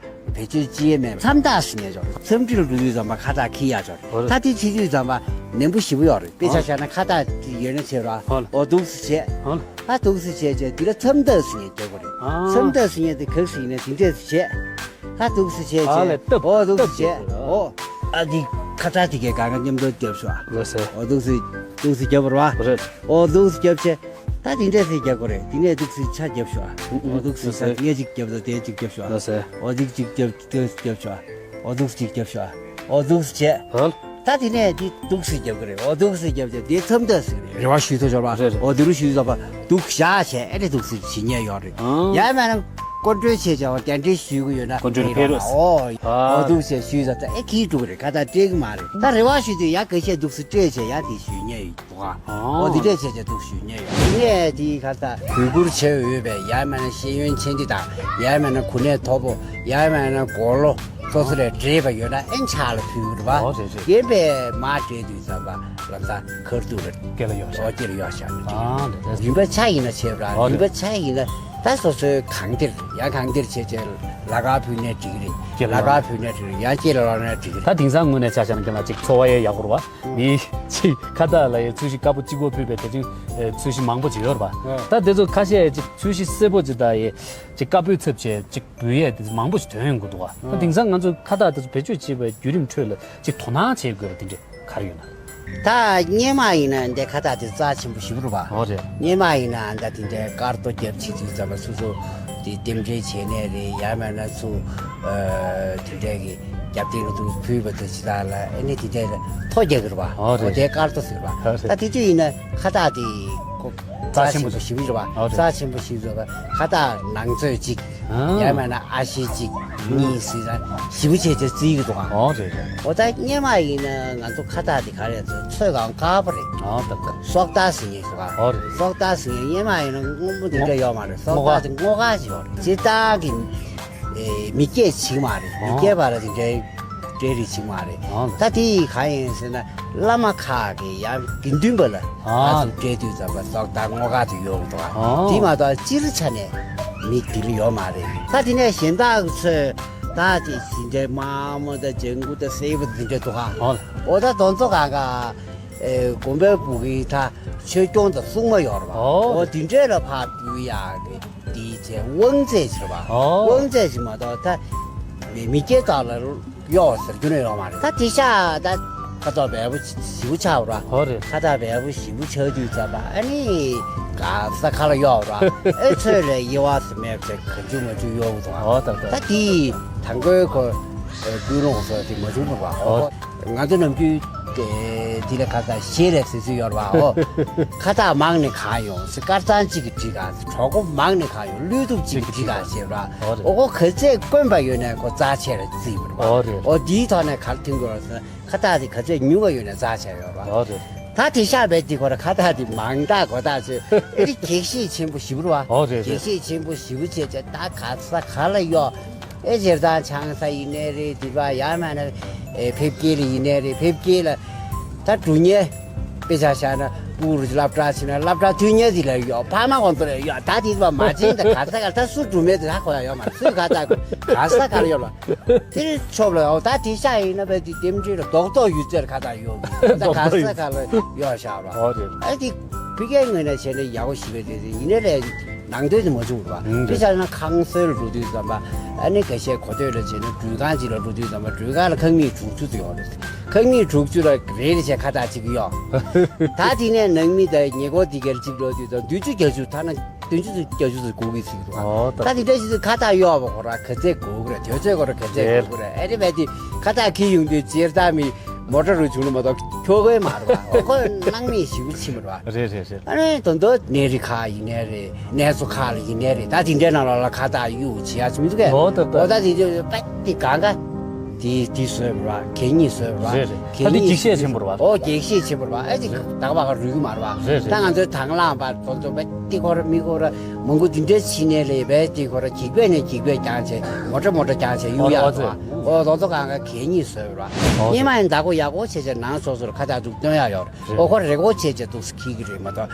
བེད་སྤྱོད་ཅི་ཡང་མེད། མཚམས་རྟགས་ཟེར་མཁན་ཅིག་ཡོད་རེད། འཚམས་འདྲིར་འགྲོ་དུས་ཙམ་པ་ཁ་བཏགས་འཁྱེར་ཡག་ཅིག་ཡོད་རེད། ཨོ་རེད། ད་དེ་འཁྱེར་དུས་ཙམ་པ་ནན་པོ་ཞེ་པོ་ཡོད་རེད། དཔེ་ཆ་ཨོ་བཞག་ན་ཁ་བཏགས་དེ་ཡོད་ན་བྱས་ར། ཨོ་ལགས། ཨོ་འདུག་སེ་བྱས། ཨོ་ལགས། ད་འདུག་སེ་བྱས་བྱས་དེ་ལ་མཚམས་རྟགས་ཟེར་མཁན་རྒྱག་དགོས་རེད། ཨ། མཚམས་རྟགས་ཟེར་མཁན་དེ་ག་རེ་ཟེར་ཡིན་ན་དེ་འདྲས་སེ་བྱས། ད་འདུག་སེ་བྱས་ཨ་བྱས། ལས་སྟབས་ཨོ་འདུག་སེ་སྟབས་བྱས། བྱས། ཨོ། ཨ་འདི་ཁ་བཏགས་དེ་གས་གང་ག་མཉམ་དུ་རྒྱབ་ཤོག་ཨ། ལགས་སེ། ཨོ་འདུག་སེ་འདུག་སེ་རྒྱབ་པ་རེད་བ། རེད། ཨོ་འདུག་སེ་རྒྱབ་བྱས། ད་དེ་འདྲས་སེ་རྒྱག་དགོས་རེད། དེ་ནས་འདུག་སེ་ཆ་རྒྱབ་ཤོག་ཨ། ཨོ་འདུག་སེ་ལགས་སེ། ཆ་ངས་གཅིག་རྒྱབ་དང་དེ་གཅིག་རྒྱབ་ཤོག་ཨ། ལགས་སེ། ཨོ་འདི་གཅིག་རྒྱབ་དེ་གཅིག་རྒྱབ་ཤོག་ཨ། ཨོ་འདུག་སེ་གཅིག་རྒྱབ་ཤོག་ཨ། ཨོ་འདུག་སེ་བྱས། ཧོ། ད་དེ་ནས་འདི་འདུག་སེ་རྒྱབ་གི་རེད། ཨོ་འདུག་སེ་རྒྱབ་བྱས་དེ་མཚམས་རྟགས་ཟེར་གི་རེད། རེ་བ་ཞུ་ཐུབ་ཤོར་བ། རེད་རེད། ཨོ་འདི་རུ་ཞུས་ཙམ་པ་འདུག་བཞག་བྱས་ཨེ་རེད་འདུག་སེ་བྱེད་ཉན་ཡོད་རེད། ཨང་། ཡང་མིན་ན་སྐོར་བྲོ་བྱས་བྱས་ཨོ་གདན་འདྲེན་ཞུ་གི་ཡོད་ན་སྐོར་བྲོ་ཕེབས་རོགས། ཨོ། ཨོ་ཨ་འདུག་སེ་ཞུས་ཙམ་ད་ཨེ་འཁྱེར་འགྲོ་གི་རེད། ཁ་བཏགས་སྤྲད་གི་མ་རེད། ད་རེ་བ་ཞུས་དུས་ཡང་འགའ་ཤས་འདུག་སེ་སྤྲད་བྱས་ཡང་དེ་ཞུས་ཉན་ཡོད་འདུག་ཨ། ཨོ་འདི་འདྲས་བྱས་བྱས་འདུག་ཞུས་ཉན་ཡོད། དེ་ནས་དེའི་ཁ་བཏགས་གུས་བཀུར་བྱེད་འོས་པའི་ཡང་མིན་ན་ཤེས་ཡོན་ཆེན་པོ་དང་ཡང་མིན་ན་གོ་གནས་མཐོ་པོ་ཡང་མིན་ན་མགོ་ལོག་སོ་སོ་ལས་བགྲེས་པ་ཡོད་ན་ཨེ་ཕྱག་ལ་ཕུལ་གི་རེད་པ། ཨོ་རེད་རེད། རྒན་པས་མར་བགྲེས་དུས་ཙམ་པ་ལམ་སང་ཁ་ཐུག་ལ་སྐེ་ལ་གཡོག་བཞག་ཨོ་སྐེ་ལ་གཡོག་བཞག་ནས་ཨ་རེད་རེད། རིན་པ་ཆ་ཡིན་ན་བྱས་པ་ཨོ་རེད། རིན་པ་ཆ་ཡིན་ན་ ད་སོ་སོའི་གང་སྟེར་ཡང་གང་སྟེར་བྱས་བྱས་ལ་ཁ་ཕུལ་ནས་འགྲིག་གི་རེད། ལ་ཁ་ཕུལ་ནས་འགྲིག་གི་རེད། ཡང་སྐྱེས་ལ་ལོག་ནས་འགྲིག་གི་རེད། ད་དེང་སང་དངོས་གནས་ཆ་བཞག་ན་ཁྱེད་ལ་ཅིག་འཚོ་བ་ཡང་ཡག་པོ་རེད་བ། མི་ཅིག་ཁ་བཏགས་ལ་ཡང་ཚོས་གཞི་དཀར་པོ་གཅིག་པོ་ཕུལ་བའི་དེ་ཅིག་ཚོས་གཞི་མང་པོ་ཅིག་ཡོད་རེད་བ། ད་དེ་ཚོ་ཁ་ཤས་ཅིག་ཚོས་གཞི་སེར་པོ་ཅིག་དང་ཡང་ཅིག་དཀར་པོའི་ཚབ་བྱས་ཅིག་འབུལ་ཡས་དེ་ཚོ་མང་པོ་ཞིག་ཐོན་ཡོང་གི་འདུག་བ། ད་དེང་སང་ང་ཚོས་ཁ་བཏགས་དེ་ཚོ་བེད་སྤྱོད་བྱེད་པའི་བརྒྱུད་རིམ་ཁྲོད་ལ་ཅིག་དོ་སྣང་བྱེད་དགོས་པ་དེ་འདྲ་ག་རེ་ཡོད་ན། ད་སྔོན་མ་ཡིན་ན་འདི་ཁ་བཏགས་དེ་རྩ་ཆེན་པོ་ཞེ་པོ་རེད་བ། ཨོ་རེད། སྔོན་མ་ཡིན་ན་ད་དེ་འདྲའི་དཀར་རྡོ་རྒྱབ་བྱེད་དུས་ཙམ་པ་སོ་སོ་དེ་རྟེན་འབྲེལ་བྱས་ནས་རེད། ཡང་མིན་ན་ཚུར་ཨ་དེ་འདྲའི་གི་རྒྱབ་རྟེན་དུ་ཕུལ་བ་དང་ཇི་ལྟར་ལ་ཨ་ནི་དེ་འདྲའི་ཐོ་རྒྱག་གི་རེད་བ། ཨོ་རེད། དེ་དཀར་རྡོ་ཟེར་བ། ཨོ་རེད། ད་དེ་དུས་ཡིན་ན་ཁ་བཏགས་དེ་ཁོ་རྩ་ཆེན་པོ་ཞེ་པོ་རེད་བ། ཨོ་རེད། རྩ་ཆེན་པོ་ཞེ་པོ་རེད་བ། ཁ་བཏགས་ནང་ཚོད་གཅིག་ཨ། ཡང་མིན་ན་ཨ་ཤེ་གཅིག་གཉིས་ཟེར་ན་ཞེ་པོ་བྱས་བྱས་བརྩི་གི་འདུག་ག་ཨོ་རེད་རེད། འོ་ད་སྔོན་མ་ཡིན་ན་ང་ཚོ་ཁ་བཏགས་དེ་ག་རེ་ཟེར། ཚོད་གང་དཀར་པོ་རེད། ཨོ་ད་ད། སྲོག་བདག་ཟེར་མཁན་འདུག་ག་ཨོ་རེད། སྲོག་བདག་ཟེར་མཁན་སྔོན་མ་ཡིན་ན་སྔོན་པོ་དེ་འདྲ་ཡོད་མ་རེད། སྲོག་བདག་དེ་སྔོ་དཀར་ཅིག་ཡོད་རེད། སྤྱིར་བཏང་གི་ཨེ་མི་སྐྱེས་བྱེད་མ་རེད། མི་སྐྱེས་པ་ལ་དེ་འདྲའི་སྤྲེལ་རིགས་བྱེད་མ་རེད། ཨོ། ད་དེ་ཡི་གང་ཡིན་ཟེར་ན་བླ་མ་ཁག་གི་ཡང་དགེ་འདུན་པ་ལ་ཨ། ང་ཚོ་སྤྲད་དུས་ཙམ་པ་སྲོག་བདག་སྔོ་དཀར་དེ་ཡོད་འདུག་ག་ཨོ། དེ་མ་གཏོགས་སྤྱིར་ཆ་ནས་མི་དེ་ལ་ཡོད་མ་རེད། ད་དེ་ནས་གཞན་དག་གི་ཚོས་ད་དེ་ཞིང་འབྲས་དམར་མོ་དང་ལྗང་གུ་དང་སེར་པོ་དེ་འདྲ་འདུག་ག་ཨོ། འོ་ད་དེ་ཚོ་གང་ག་ཨེ་དགོན་པའི་སྦུག་གི་ད་ཆོས་སྐྱོང་དང་སྲུང་མ་ཡོད་རེད་བ། ཨོ། འོ་དེ་འདྲས་ལ་ཕར་འབུལ་ཡག་གི་དེའི་ཆེད་དབང་རྫས་ཅིག་རེད་བ། ཨོ། དབང་རྫས་ཅིག་མ་གཏོགས་ད་མི་མི་སྐྱེས་དག་ལ་གཡོག་ཟེར་རྒྱུ་ནི་ཡོད་མ་རེད། ད་དེ་ཤ་ད་ཁ་དོག་བལ་པོ་ཞེ་པོ་ཆགས་པ་རེད་བ། ཨོ་རེད། ཁ་དོག་བལ་པོ་ཞེ་པོ་ཆགས་དུས་ཙམ་པ་ཨ་ནི་ག་ས་ག་ལ་གཡོག་རེད་བ། ཨེ་ཚོས་ལ་དབྱེ་བ་ཟེར་མེད་པ་གང་བྱུང་མང་བྱུང་གཡོག་འདུག་བ། ཨོ་ད་ད། ད་དེ་དང་པོའི་ཁོ་ཀུན་སློང་སོགས་དེ་མ་བྱུང་བ་རེད་བ། ཨོ། ང་ཚོ་ནམ་རྒྱུན་དེ་དེ་ལ་ཁ་ས་ཤེས་རེད་ཟེར་ཚུལ་ཡོད་རེད་བ། ཨོ། ཁ་བཏགས་མང་ནས་གང་ཡོང་ཟེར། དཀར་གཙང་གཅིག་གིས་འགྲིག་ག་ཟེར། གྲོགས་པོ་མང་ནས་གང་ཡོང་། བློས་ཐུབ་གཅིག་གིས་འགྲིག་ག་ཟེར་བ། ཨོ་རེད། ཨོ་ཁོ་ག་ཚད་དཀོན་པ་ཡོད་ན་ཁོ་རྩ་ཆེ་རེད་བརྩི་བ་རེད་བ། ཨོ་རེད། ཨོ་དེའི་ཐོག་ནས་ག་རེ་མཐུན་དགོས་རེད་ཟེར་ན་ཁ་བཏགས་དེ་ག་ཚད་ཉུང་བ་ཡོད་ན་རྩ་ཆེ་ཡོད་རེད་བ། ཨོ་རེད། ད་དེ་ཤ་བས་དེ་ཁོ་ར་ཁ་བཏགས་དེ་མང་དག་གོ་ཐག་ཆོད། ཨེ་རི་གེགས་བྱེད་ཆེན་པོ་ཞེ་པོ་རེད་བ། ཨོ་རེད་རེད། གེགས་བྱེད་ཆེན་པོ་ཞེ་པོ་བྱས་བྱས་ད་ག་ས་ག་ལ་གཡོག་ཨེ་སྤྱིར་བཏང་ཆང་ས་ཡིན་ནའི་རེད། དེ་བ་ཡང་མིན་ན་ཨེ་ཕེབས་སྐྱེལ་ལ་ཡིན་ནའི་རེད། ཕེབས་སྐྱེལ་ལ་ད་འགྲོ་མཁན་དཔེ་ཆ་བཞག་ན་སྤུ་གུ་རུ་སློབ་གྲྭ་ཕྱིན་ན་སློབ་གྲྭ་ཐོན་མཁན་དེ་ལ་གཡོག་ཕ་མ་ཁོང་ཚོ་ལ་གཡོག་ད་དེ་བ་མ་བྱིན་ད་ག་ས་ག་ལ་ད་སུ་འགྲོ་མེད་དེ་ད་ཁོ་ཡ་ཡོག་མ་སུས་ག་ད་ག་ས་ག་ལ་གཡོག་ལ་དེ་ཆོབ་ལ་ཡོག་ད་དེ་ཤ་ཡིན་ན་བས་དེ་རྟེན་འབྲེལ་ལ་རྡོག་རྡོག་ཡོད་ཚད་ལ་ག་ད་གཡོག་ད་ག་ས་ག་ལ་གཡོག་བཞག་ལ་ཨོ་རེད། ཨ་དེ་ཕ་གིའི་ངོས་ནས་བྱས་ན་ཡག་པོ་ཞིག་རེད། དེ་ཡིན་ནའི་ལས། ནང་དོན་དེ་མ་བྱུང་བ། ཨང་། དཔེ་ཆ་ན་ཁང་སོལ་འགྲོ་དུས་ཙམ་པ། ཨ་ནི་འགའ་ཤས་གོ་ཐོས་ལ་བྱས་ན་འགྲུལ་ཁང་ཅིག་ལ་འགྲོ་དུས་ཙམ་པ་འགྲུལ་ཁང་ལ་ཁང་མིག་དྲུག་ཅུ་དེ་ཡོད་རེད། ཁང་མིག་དྲུག་ཅུ་ལ་རེ་རེ་བྱས་ཁ་བཏགས་གཅིག་ཡོད། ད་དེ་ནས་ནང་མི་དང་ཉེ་འཁོར་དེ་གར་གཅིག་འགྲོ་དུས་ཙམ་བདུན་ཅུ་བརྒྱད་ཅུ་ཐ་ན་བདུན་ཅུ་བརྒྱད་ཅུ་ཙམ་དགོས་ཀྱི་ཟེར་གྱི་འདུག་ཨོ་ད། ད་དེ་འདྲ་ཞིག་ཁ་བཏགས་གཡོག་པ་ཁོ་ར་ག་ཚད་དགོས་ཀྱི་རེད། དུས་ཚོད་ཁོ་ར་ག་ཚད་དགོས་ཀྱི་རེད། ཨ་རེ་བས་དེ་ཁ་བཏགས་འཁྱེར་ཡོང་དུས་སྤྱིར་བཏང་མི། མོ་ཊ་རུ་བྱུང་ན་མ་གཏོགས་ཁྱོ་གའི་མ་རེད་པ། ཨོ་ཁོ་སྣང་མེད་ཞེ་པོ་ཕྱིན་པ་རེད་པ། རེད་རེད་རེད། ཨ་ནི་དོན་དུ་གནས་རི་ཁག་ཡིན་ནའི་རེད། གནས་ཚུལ་ཁག་ལ་ཡིན་ནའི་རེད། ད་དེ་འདྲའི་ནང་ལོགས་ལ་ཁ་བཏགས་གཡུག་བྱེད་ཡ་ཅིག་མི་འདུག་གས། ཨོ་ད་ད། ཨོ་ད་དེ་དེ་པད་དེ་གང་ག་དེ་དེ་བཟོས་པ་རེད་པ། གད་སྙིགས་བཟོས་པ་རེད་པ། རེད་རེད། གད་ད་དེ་སྙིགས་འགྱིག་བཤད་ཆེན་པོ་རེད་པ། ཨོ་འགྱིག་བཤད་ཆེན་པོ་རེད་པ། ཨ་ཅིག་རེད། ད་ག་བ་ག་རུལ་གི་མ་རེད་པ། རེད་རེད། ད་ང་ཚོའི་དང་བླངས་པ་དོན་དུ་པད་དེ་ཁོ་ར་མི་ཁོ་ར་མང་པོ་དེ་འདྲ་ཕྱིན་ནའི་རེད། པད་དེ་ཁོ་ར་འགྱིག་པ་ནས་འགྱིག་པ་རྐྱང་བྱས། མོ་ཊ་མོ་ཊ་རྐྱང་བྱས་གཡུག་ཡ་རེད་པ། ཨོ་ད་ཚོ་གང་ག་གད་སྙིགས་བཟོས་པ་རེད་པ། ཨོ་སྔོན་མ་ཡིན་བདག་པོ་ཡག་པོ་བྱས་བྱས་ནང་སོ་སོར་ཁ་བཏགས་འདུག་སྟོན་ཡ་ཡོད་རེད། རེད། ཨོ་ཁོ་རེ་སྐོར་བྱས་བྱས་འདུག་སེ་འཁྱེར་གི་རེད་མ་གཏོགས།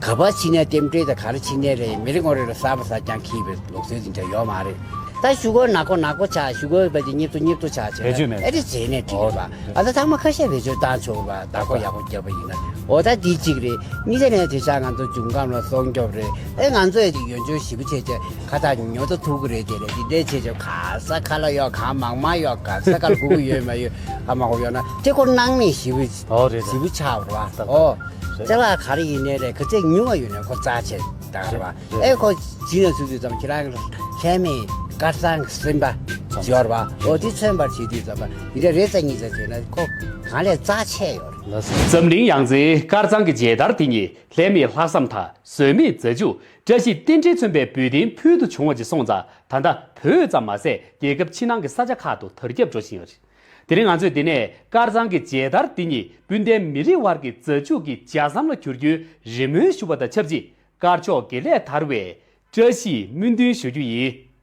ག་པར་ཕྱིན་ནའི་རྟེན་འབྲེལ་དང་ག་རེ་ཕྱིན་ནའི་རེད། མི་རེ་ངོ་རེ་ལ་གསར་པ་གསར་རྐྱང་འཁྱེར་བའི་ལུགས་སྲོལ་དེ་འདྲ་ཡོད་མ་རེད། ད་གཞུག་གུ་ནག་པོ་ནག་པོ་ཆགས། གཞུག་གུ་བས་ཀྱི་སྙིབ་ཏོ་སྙིབ་ཏོ་ཆགས་བྱས་ན་བེད་སྤྱོད་མེད། ཨེ་རེ་བྱས་ནས་འགྲིག་རེད་པ། ཨ་ད་ཚང་མ་ཁ་ཤས་བེད་སྤྱོད་བཏང་ཆོག་རེད་པ། བདག་པོ་ཡག་པོ་བརྒྱབ་པ་ཡིན་ན། འོ་ད་འདི་གཅིག་རེད། གཉིས་ཆ་ནས་དེང་སང་ང་ཚོ་འབྱུང་ཁམས་ལ་སྲུང་སྐྱོབ་རེད། ཨེ་ང་ཚོ་ཡ་དེ་ཡོན་སྦྱོང་ཞེ་པོ་བྱས་བྱས་ཁ་བཏགས་ཉོ་ད་ཐུབ་ཀྱི་རེད། དེ་རེད། དེ་འདྲས་བྱས་བྱས་ག་ས་ག་ལ་ཡོད། གང་མང་མང་ཡོད། ག་ས་ག་ལ་དགོས་ཀྱི་ཡོད་མ་ཡོད་ག་མང་པོ་ཡོད་ན་དེ་ཁོ་སྣང་མེད་ཞེ་པོ། ཨོ་རེད་རེད། ཞེ་པོ་ཆགས་པ་རེད་པ། ཨོ། རེད། ཅ་ལག་ག་རེ་ཡིན་ནའི་རེད། ག་ཚད་ཉུང་བ་ཡོད་ནའི་ཁོ་རྩ་ཆེ་ད་རེད་པ། རེད། ཨེ་ཁོ་བྱིན་ནས་ཚུད་དུས་ཙམ་ཁྱེད་རང་གི་ལྷད་མེད་དཀར་གཙང་གི་སེམས་པ་ཡོད་རེད་པ། ཨོ་དེ་མཚོན་པར་བྱེད་དུས་ཙམ་པ་འདི་འདྲ་རེ་རྩ་གཉིས་རྩ་བྱས་ན་ཁོ་གང་ལས་རྩ་ཆེ་ཡོད་རེད། འཛམ་གླིང་ཡང་རྩེའི་དཀར་གཙང་གི་མཇལ་དར་འདི་ཉིད་ལྷད་མེད་ལྷག་བསམ་དང་ཟོལ་མེད་མཛའ་གཅུགས། བཀྲ་ཤིས་རྟེན་འབྲེལ་མཚོན་པའི་འབུལ་རྟེན་ཕུལ་དུ་བྱུང་བ་ཅིག་སོང་ཙང་ད་ལྟ་བོད་ཙམ་མ་ཟད་རྒྱལ་ཁབ་ཕྱི་ནང་གི་ས་ཆ་ཁག་ཏུ་དར་ཁྱབ་འགྲོ་བཞིན་ཡོད་རེད། དེ་རིང་ང་ཚོས་འདི་ནས་དཀར་གཙང་གི་མཇལ་དར་འདི་ཉིད་སྤུན་ཟླའི་མི་རིགས་དབར་གྱི་མཛའ་གཅུགས་ཀྱི་ལྗགས་ཟམ་ལ་གྱུར་རྒྱུའི་རེ་སྨོན་ཞུ་བ་དང་ཆབས་ཅིག་དཀར་ཕྱོགས་དགེ་ལེགས་དར་བའི་བཀྲ་ཤིས་སྨོན་འདུན་ཞུ་རྒྱུ་ཡིན།